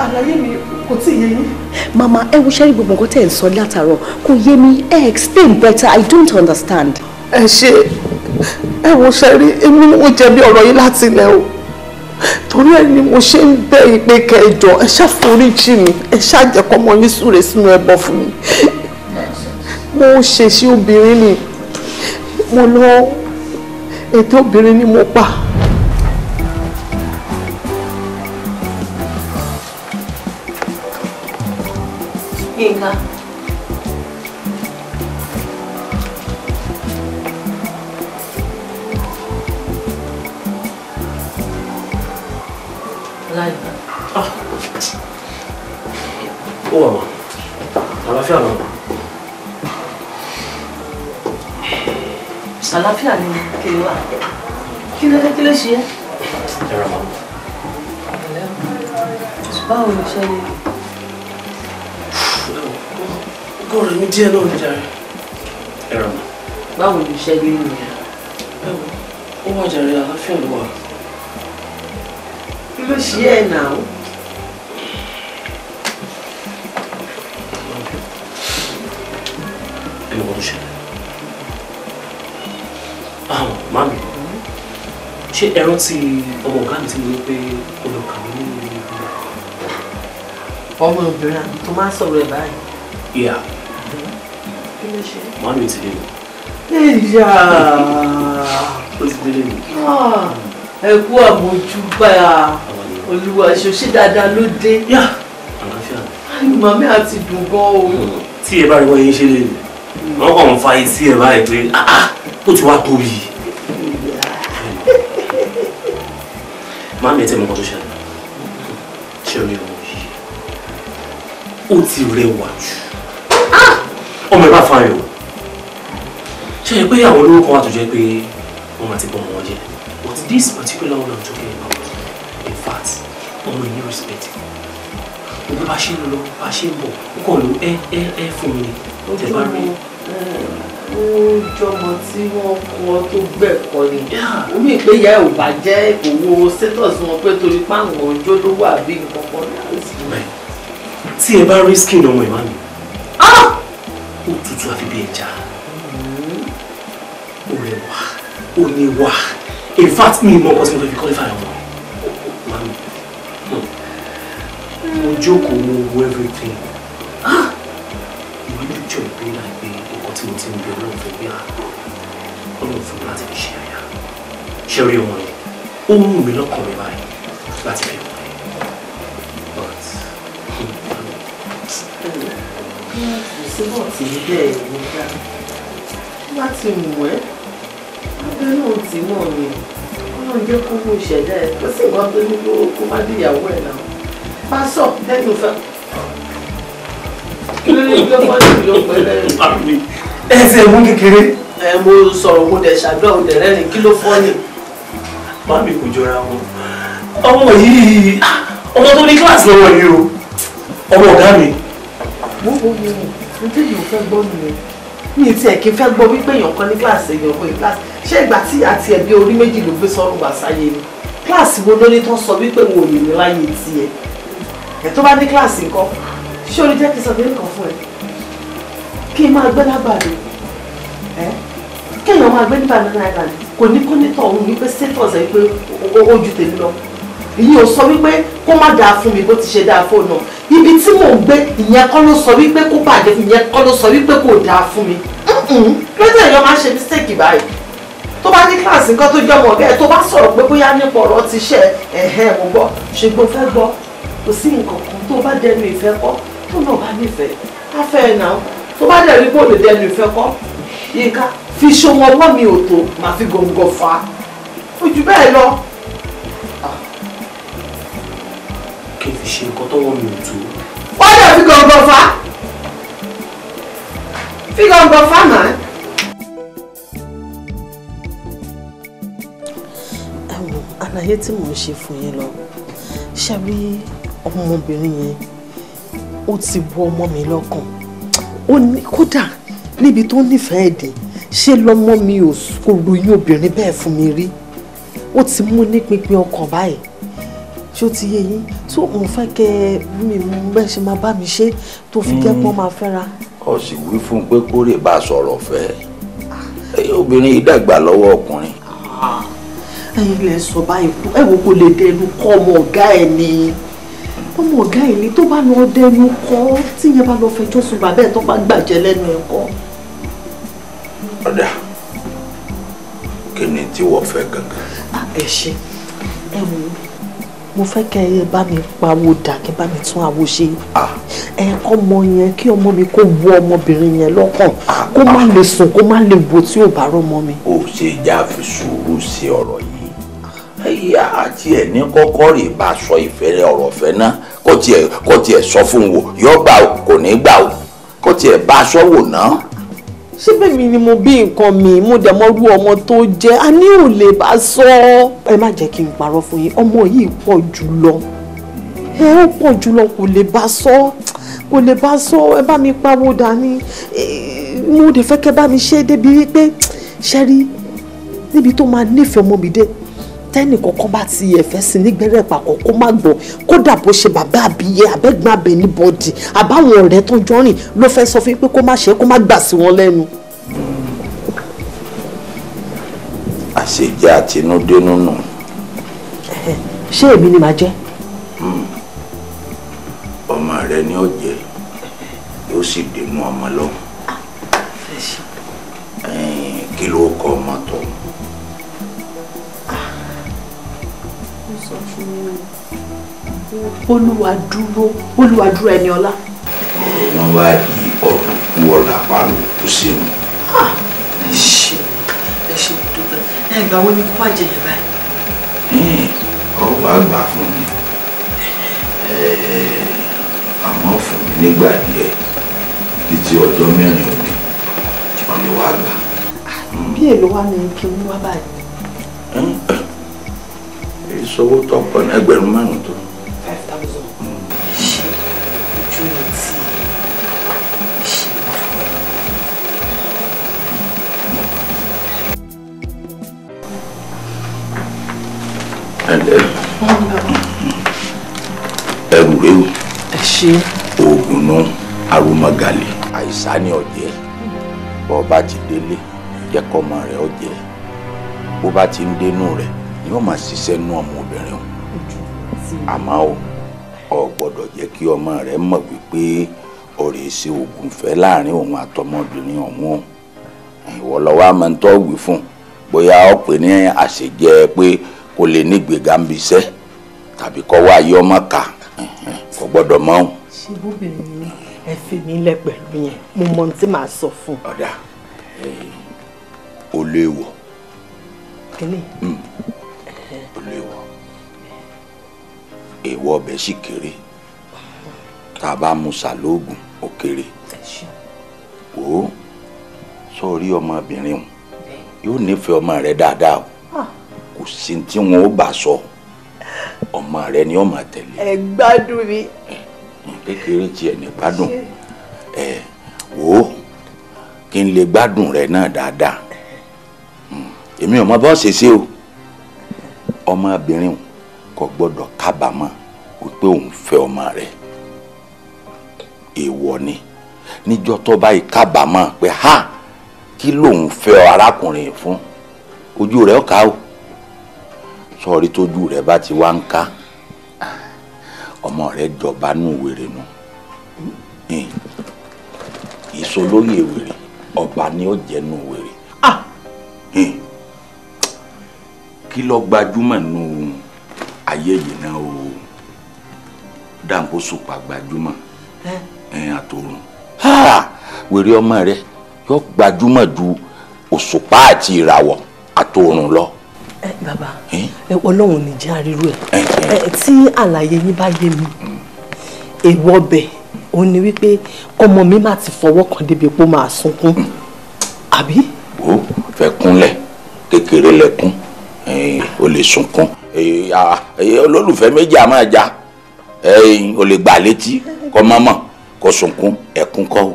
[SPEAKER 7] àlàyé mi kò tí ì yé yín.
[SPEAKER 4] Mama, ẹ wo ṣẹ́rí gbogbo nǹkan tẹ̀ ń sọ látàárọ̀ kò yé mi. Ẹ explain better, I don't understand.
[SPEAKER 7] Ẹ ṣe, ẹ wo ṣẹ́rí, èmi ni mo jẹ̀bi ọ̀rọ̀ yìí láti ilẹ̀ o. Torí ẹ ni mo ṣe ń bẹ̀ ìpè kẹjọ, ẹ ṣàforíjì mi, ẹ ṣàjẹkọ́ ọmọ yín súre sínú ẹbọ fún mi. Mo ṣèṣì obìnrin ni, mo lọ ètò obìnrin ni mo pa.
[SPEAKER 4] Yínká.
[SPEAKER 2] Ó wà wá.
[SPEAKER 7] Àlàáfíà ni kiri wà. Kí ló dé, kí ló ṣe é?
[SPEAKER 2] Ẹ rà máa.
[SPEAKER 7] Báwo ni ṣe ni?
[SPEAKER 2] Ọgọ́rùn-ún mi díẹ̀ náà ní jàre. Ẹ rà máa.
[SPEAKER 7] Báwo ni ṣe ní nìyẹn?
[SPEAKER 2] Ó wà jàre, àlàáfíà ló wà.
[SPEAKER 7] Kí ló ṣe é náà?
[SPEAKER 2] Ẹni wọ́n tó ṣẹlẹ̀. Àwọn màmí, ṣé ẹ rántí ọmọ ọ̀gá mi tí mo ní pé ó lọ kàwé nínú ìlú?
[SPEAKER 7] Ọmọ obìnrin àbí tó máa ń sọ̀rọ̀ ẹ̀ báyìí.
[SPEAKER 2] Ìyá.
[SPEAKER 7] Kí ló ṣe?
[SPEAKER 2] Màmí ti dé mi.
[SPEAKER 7] Ẹ̀yà!
[SPEAKER 2] Ó ti délé mi.
[SPEAKER 7] Ẹ kú àmójúbà Olúwa, ṣòṣì dáadáa ló dé.
[SPEAKER 2] Yá! Àlàáfíà.
[SPEAKER 7] Màmí àti dùn gan o.
[SPEAKER 2] Tí ẹ bá rí wọ́n yín ṣe lè ní, wọ́n kàn ń fa etí ẹ̀ báyìí pé ó ti wá tóbi. Màmí ẹ tẹ́ mọ nǹkan tó ṣẹlẹ̀. Ṣé o ní ọmọ yìí? Ó ti rẹwà jù. Ọmọ ẹ bá fa ayọ̀. Ṣé ẹ pé àwọn olówó kan wà tó jẹ́ pé wọ́n máa ti bọ́ ọmọ wọn jẹ́? But this particular one I'm talking about, in fact, ọmọ yìí ní respect. Gbogbo bá ṣe ń lọ, bá ṣe ń bọ̀, ó kàn ló ẹ fún mi ni. Tẹ bá rí.
[SPEAKER 7] Ó jọmọ tí wọ́n kọ́ tó gbẹ̀kọ́ ni. Omi ìpè ìyá ẹ̀ ò bá jẹ́ òwò status wọn pé torí páwọn ọjọ́ ló wà bí nǹkan kan náà.
[SPEAKER 2] Tí ẹ bá rí skin ọmọ ìmá mi, ó tutù àfi bí ẹja. Ó rẹwà, ó níwà. In fact, mi mọ nǹkan tí mo fẹ́ fi qualify ọmọ. Mami, mo jókòó, mo wo everything. Mo ní picture ìpín láìpẹ́ nǹkan tí mo ti ń bẹ Ọlọ́run fún bí Ọlọ́run fún mi láti fi ṣe àyà. Ṣé rí ọmọ yẹn? Ó wù mí lọ́kàn mi báyìí láti fi ọmọ yẹn. But
[SPEAKER 7] síbọ̀ tí ń bẹ́ẹ̀ ní dá. Bá ti mú ẹ́, abẹ́ náà ti náà ni. Ọlọ́run jẹ́ kó mú ìṣẹ̀dá ẹ̀. Kó sì nǹkan tó ní kó má dé ìyàwó ẹ̀ náà. Pásọ̀ lẹ́nu fẹ́. Kí ló ní gbé fọ́ọ̀nì ló pẹ̀lẹ́?
[SPEAKER 2] Ẹsẹ̀ mú kékeré.
[SPEAKER 7] Ẹ mo sọ̀rọ̀ mo dẹ̀ ṣàdúrà mo dẹ̀ rẹ́rìn kí ló fọ́ọ̀nì?
[SPEAKER 2] Màmí kò jọra wọn. Ọmọ yìí, ọmọ tó ní kíláàsì lọ́wọ́ yìí o. Ọmọ ọ̀gá mi.
[SPEAKER 7] Wo ǹjẹ́ yóò fẹ́ gbọ́ nìyẹn? Mi ti ẹ̀ kí n fẹ́ gbọ́ wípé èèyàn kan ní kíláàsì, èèyàn kan ní kíláàsì. Ṣé ìgbà tí àti ẹ̀bí orí méjì ló gbé sọ́run wá sáyé ni? Kíláàsì wo ló ní tán sọ wípé wo ò lè ní láyé tiẹ̀? Ẹ̀ tó bá ní kíláàsì nǹkan, ṣé o lè jẹ́ kí n sọ kí n kàn fún ẹ? Kí n máa gbé lágbàdo. Ẹ́ kéèyàn máa gbé ní Banana Island kò ní kó nítọ̀ òun wípé status ẹ̀ wípé ó ju tèmi lọ. Ìyẹn ò sọ wípé kó má dáa fún mi bó ti ṣe dáa fóònù náà. Ibi tí mò ń gbé ìyẹn kọ́ ló sọ wípé kó bàjẹ́ fún mi, ìyẹn kọ́ ló sọ wípé kò dáa fún mi. Lọ́jọ́ èèyàn máa ń ṣe mistake báyìí. Tó bá ní kíláàsì nǹkan tó jẹ́ ọmọ ọ̀gá ẹ̀ tó bá sọ̀rọ̀ pé bóyá nípa ọ̀rọ̀ ti ṣe ẹ̀hẹ́ mo gbọ́ ṣùgbọ́n fẹ́ gbọ́ kò sí nǹkan kan tó bá dẹnu ìfẹ́ kọ́ tó náà bá nífẹ̀ẹ́ á fẹ́ ẹ̀ náà tó bá dẹ̀ rí pé ò lè dẹnu ìfẹ́ kọ́ Yínká fi ṣòwò ọwọ́ mi ò tó màá fi gòǹgò fà á ó ju bẹ́ẹ̀ lọ.
[SPEAKER 2] Kí n fi ṣe nǹkan tọ́wọ́ mi ò tó.
[SPEAKER 7] Wọ́n dẹ̀ fi gòǹgò fà á fi gòǹgò fà á màá. Ẹ wo àlàyé tí mò ń ṣe fún yín lọ, ṣe rí ọmọbìnrin yẹn ó ti wọ ọmọ mi lọ́kàn, ó ní kódà níbi tó nífẹ̀ẹ́ dé ṣé lọ́mọ mi ò kò ròyìn obìnrin bẹ́ẹ̀ fún mi rí, ó ti mú ní pínpín ọkàn báyìí. Ṣé ó ti yé yín? Tó mo fẹ́ kẹ́ mi mú bẹ́ẹ̀ ṣe máa bá mi ṣe tó fi jẹ́ pọ́n máa fẹ́ra.
[SPEAKER 12] Ó sì wí fún un pé kó lè bá a sọ̀rọ̀ fẹ́ obìnrin yìí dàgbà lọ́wọ́ ọkùnrin.
[SPEAKER 7] Ẹ̀yin lẹ sọ báyìí kú ẹ wo kò lè dẹnu kọ́ ọmọ ọ̀gá ẹ̀ ni, ọmọ ọ̀gá ẹ̀ ni tó bá lọ dẹnu kọ́ tí yẹn bá lọ fẹjọ́ sùn bàbá ẹ̀ tó bá gbàjẹ́ lẹ́nu ẹ̀ kọ́.
[SPEAKER 12] Ọ̀dà kí ni tí wọ́n fẹ́ gangan?
[SPEAKER 7] Ẹ ṣe ẹ wo mo fẹ́ kẹ́ ẹ bá mi pawó dà kẹ́ bá mi tún àwo ṣe ẹ kọ́ ọmọ yẹn kí ọmọ mi kó wọ ọmọbìnrin yẹn lọ́kàn kó má lè sùn kó má lè wo tí ò bá rọ́mọ mi.
[SPEAKER 12] Ó ṣe já fi sùúrù sí ọ̀rọ̀ yìí ẹ̀yà àti ẹ̀ ní kọ́kọ́ rè bá sọ ìfẹ́ rẹ ọ̀rọ̀ fẹ́ náà kó tiẹ̀ sọ fún wò yọ gbà ó kò ní gbà ó kó tiẹ̀ bá aṣọ wò náà.
[SPEAKER 7] Ṣé bẹ́ẹ̀ mi ni mo bí nǹkan mi, mo dẹ̀ mọ irú ọmọ tó jẹ́, a ní ò lè bá sọ. Ẹ má jẹ́ kí n parọ́ fún yín, ọmọ yìí pọ̀ jù lọ. Ẹ ó pọ̀ jù lọ, kò lè bá sọ, kò lè bá sọ. Ẹ bá mi pawó dání, mo dẹ̀ fẹ́ kẹ́ bá mi ṣe débi wípé ṣẹ́rí níbi tó máa nífẹ̀ẹ́ ọmọ mi dé, tẹ́nì kọ̀ọ̀kan bá ti ẹ̀fẹ́ sí nígbẹ́rẹ́ pàkọ́ kó má gbọ́, kódà bó ṣe bàbá àbíyẹ àbẹ́gbọ́n abẹ ní bọ́dì àbáwọn ọ̀rẹ́ tó jọ rìn ló fẹ́ sọ fún pé kó má ṣe, kó má gbà sí wọn lẹ́nu.
[SPEAKER 12] Àṣejẹ àtinúdénú nù.
[SPEAKER 7] Ṣé èmi ni màá jẹ́?
[SPEAKER 12] Ọmọ rẹ ni ó jẹ, yóò sì dénú ọmọ lọ. Kí ló kọ ọmọ tó?
[SPEAKER 7] Olúwa dúró, Olúwa dúró ẹni ọlá.
[SPEAKER 12] Ọ̀rọ̀ wọn wá di ọ̀rọ̀ kú ọ̀rọ̀ àparò kú sínú.
[SPEAKER 7] Ẹ ṣe, ẹ ṣe dúpẹ́. Ẹ gbà wo ni kó wá jẹ yẹn báyìí?
[SPEAKER 12] Ọwọ́ àgbà fún mi, àmọ́ fún mi nígbà díẹ̀ títí ọjọ́ mẹ́rin òní ọ̀nì wàá gbà.
[SPEAKER 7] Bí èlò wá ní kí n wá báyìí?
[SPEAKER 12] Ìṣòwò tó pọ̀ ní 5,000 tó.
[SPEAKER 7] 5,000. Ṣé ojú mi ti ṣe?
[SPEAKER 12] Ẹ̀lẹ́ ẹrù rẹ o.
[SPEAKER 7] Ẹ ṣé.
[SPEAKER 12] Oògùn náà arúmọgàlè àìsàn ni ọ̀jẹ̀, bọ́ bá ti délé jẹ́ kọ́mọ rẹ̀ ọ̀jẹ̀, bó bá ti ń dénú rẹ̀ yóò máa ṣiṣẹ́ nú ọmọbìnrin o. Àmọ́ o gbọ́dọ̀ jẹ́ kí ọmọ rẹ̀ mọ̀ wípé ọ̀rẹ́ ṣe oògùn fẹ́ láàrin òun àtọmọbìnrin ọ̀hún o. Ìwọ lọ́wọ́ a máa ń tọ́ wí fún, bóyá ó pè ní àṣejẹ pé kò lè nígbèéga ń biṣẹ́ tàbí kọ́ wá ayé ọmọ ká, kò gbọ́dọ̀ mọ̀ o.
[SPEAKER 7] Ṣé bóbìnrin ni ẹ fi mí lẹ̀ pẹ̀lú yẹn, mo mọ ohun tí màá sọ fún un.
[SPEAKER 12] Ọ̀dà ó léèwọ̀.
[SPEAKER 7] Kíni?
[SPEAKER 12] Ó léèwọ̀. Èèwọ̀ ọbẹ̀ sì kéré, tá a bá mu sàlóògùn ó kéré. Wò ó, sórí ọmọbìnrin òun yóò nífẹ̀ẹ́ ọmọ rẹ̀ dáadáa o, kò sí tí wọn ó bá sọ, ọmọ rẹ̀ ni ó máa tẹ̀lé.
[SPEAKER 7] Ẹ gbádùn mi.
[SPEAKER 12] Kékeré tiẹ̀ ní gbádùn. Ẹ wò ó, kí n lè gbádùn rẹ̀ náà dáadáa, èmi ò mọ bá ṣe ṣe o. Ọmọbìnrin kò gbọ́dọ̀ kábàámọ̀ wípé òun fẹ́ ọmọ rẹ̀, èèwọ̀ ni. Níjọ́ tó báyìí kábàámọ̀ pé ha, kí lòun fẹ́ arákùnrin fún, ojú rẹ̀ ó ká o. Sọ̀rí tójú rẹ̀ bá ti wá ń ká, ọmọ rẹ̀ jọba nù wèrè nù. Ìsolóyè wèrè, ọba ni ó jẹ́ nù wèrè. Kí ló gbajúmọ̀ nù ayé yìí náà o? Dáńkó sùpà gbajúmọ̀ àtòrùn. Wèrè ọmọ rẹ̀ yóò gbajúmọ̀ ju òṣùpá àti ìràwọ̀ àtòrùn lọ.
[SPEAKER 7] Ẹ bàbá, ẹ Ọlọ́run ní jẹ́ àrírú ẹ. Tí àlàyé yín bá yé mi, èèwọ̀ ọbẹ̀ òun ni wípé ọmọ mi má ti fọwọ́ kan débi pé ó máa sunkún, àbí?
[SPEAKER 12] Ó fẹ́ kúnlẹ̀ kékeré lẹ́kún, o lè sunkún. Olólùfẹ́ méjì a máa ja, o lè gbà létí kọ́ mọ́mọ́ kó sunkún, ẹ̀kún kọ́ o.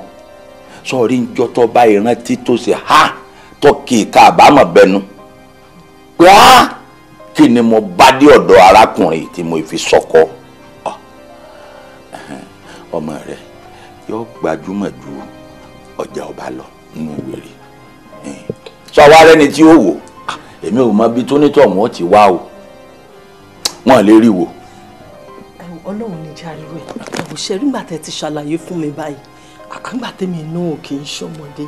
[SPEAKER 12] Sọ̀rí njọ́ tó bá ìrántí tó ṣe ha tó kì í ká àbámọ̀ bẹnu pé á, kí ni mo bá dé ọ̀dọ̀ arákùnrin tí mo fi sọkọ. Ọmọ rẹ yóò gbajúmọ̀ ju ọjà ọba lọ nínú wèrè. Sọ wá rẹni tí ó wò, èmi ò mọ bí tónítọ̀ wọn ti wá o, wọn lè rí wò.
[SPEAKER 7] Ọlọ́run ní jẹ́ àríwẹ̀. Ẹ̀wò ṣe rí gbà tẹ́ ti ṣàlàyé fún mi báyìí, àgbà tẹ́mi náà kì í ṣọmọdé,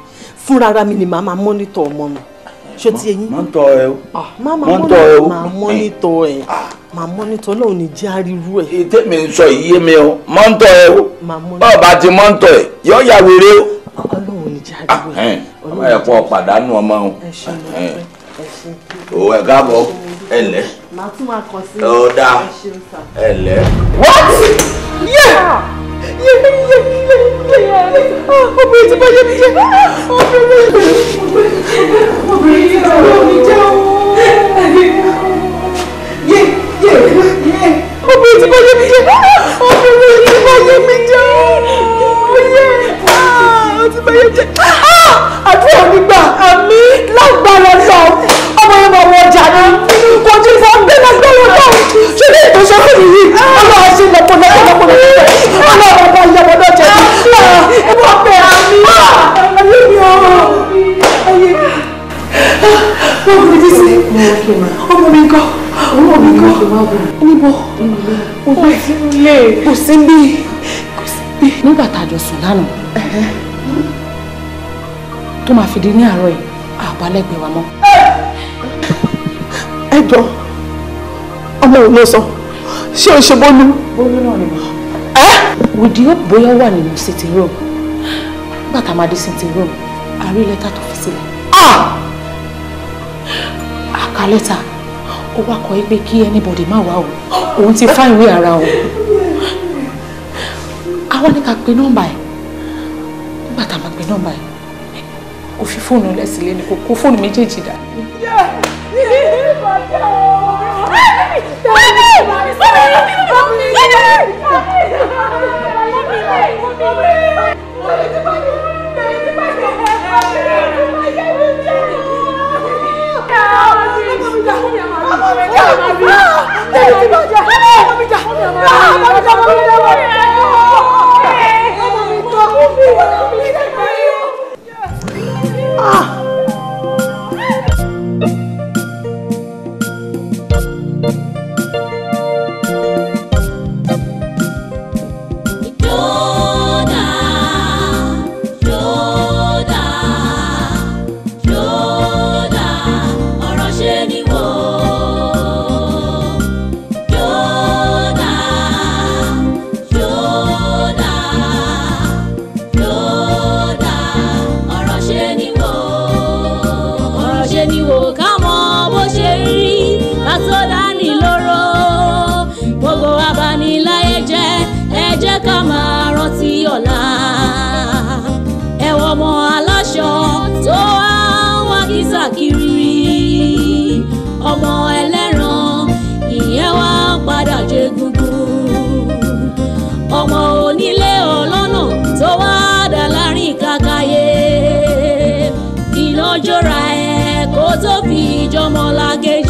[SPEAKER 7] fúnra mi ni màá máa mọ́nítọ̀ ọmọ mi. Ṣé ti eyín?
[SPEAKER 12] Mọ́ńtọ̀ ẹ o.
[SPEAKER 7] Màá mọ́nítọ̀ ẹ. Màá mọ́nítọ̀, Ọlọ́run ní jẹ́ àríwú ẹ̀.
[SPEAKER 12] Ètè mi ń sọ yìí mi o, mọ́ńtọ̀ ẹ o. Báwo bá ti mọ́ńtọ̀ ẹ, yóò ya wèrè o.
[SPEAKER 7] Ọlọ́run ní jẹ́ àríwú ẹ̀.
[SPEAKER 12] Ọmọ ẹ̀ pọ̀ pàdánù ọmọ o.
[SPEAKER 7] Ẹ ṣé mo dúpẹ́. Ẹ ṣé.
[SPEAKER 12] O ẹ káàbọ̀, ẹ lẹ́.
[SPEAKER 7] Màá tún máa kàn sí.
[SPEAKER 12] Ó dáa, ẹ lẹ́.
[SPEAKER 7] What? Yeah!
[SPEAKER 5] Yé yé yé yé. Obìnrin tí bá yé mi jẹ́. Obìnrin tí bá yé mi jẹ́ o. Yé yé yé. Obìnrin tí bá yé mi jẹ́. Obìnrin tí bá yé mi jẹ́ o. Yé. Ó ti bá yé mi jẹ́. Àdúrà mi gbà. Àmì lágbára lọ. Ọmọ yẹn máa wọ ọjà ni. Kò tí fọ́ gbé lágbára lọ. Ṣé ní ètò ṣe fún mi yìí? Ọlọ́run ṣe lọ́pọ̀ lọ́pọ̀ lọ́pọ̀ lọ́pọ̀. Ọlọ́run bá yẹ ọmọdé jẹ. Ẹ bá bẹ̀ àmì. Ayé mi o. Ayé mi. Ọmọ mi ti sí. Ọmọ mi kọ́. Ọmọ mi kọ́. Níbo? Mo gbé. Kò sí bí. Kò sí bí.
[SPEAKER 13] Nígbà tá a jọ sùn lánàá, tó máa fi di ní àárọ̀ yìí, àbálẹ̀gbẹ̀ wa mọ́.
[SPEAKER 7] Ẹ jọ, ọmọ òun ló sọ, ṣé o ṣe Bólú?
[SPEAKER 13] Bólú náà ni mo. With the hope bóyá wà nínú sitting room. Nígbà tá a máa dé sitting room, a rí lẹ́tà tó fi sílẹ̀. A ka lẹ́tà, ó wá kọ pé kí anybody má wá o, òun ti fá ìwé ara o. Àwa ní ká pe nọ́mbà ẹ̀. Nígbà tá a máa pe nọ́mbà ẹ̀, kò fi fóònù lẹ́sílẹ̀ ni kò kó fóònù méjèèjì dà.
[SPEAKER 1] Ọmọ ẹlẹ́ran ìyẹn wá padà jẹ gungun. Ọmọ onílé ọlọ́nà tó wá dà láàrin kàkàyé. Iná jóra ẹ kó tó fi jọmọ lágéjì.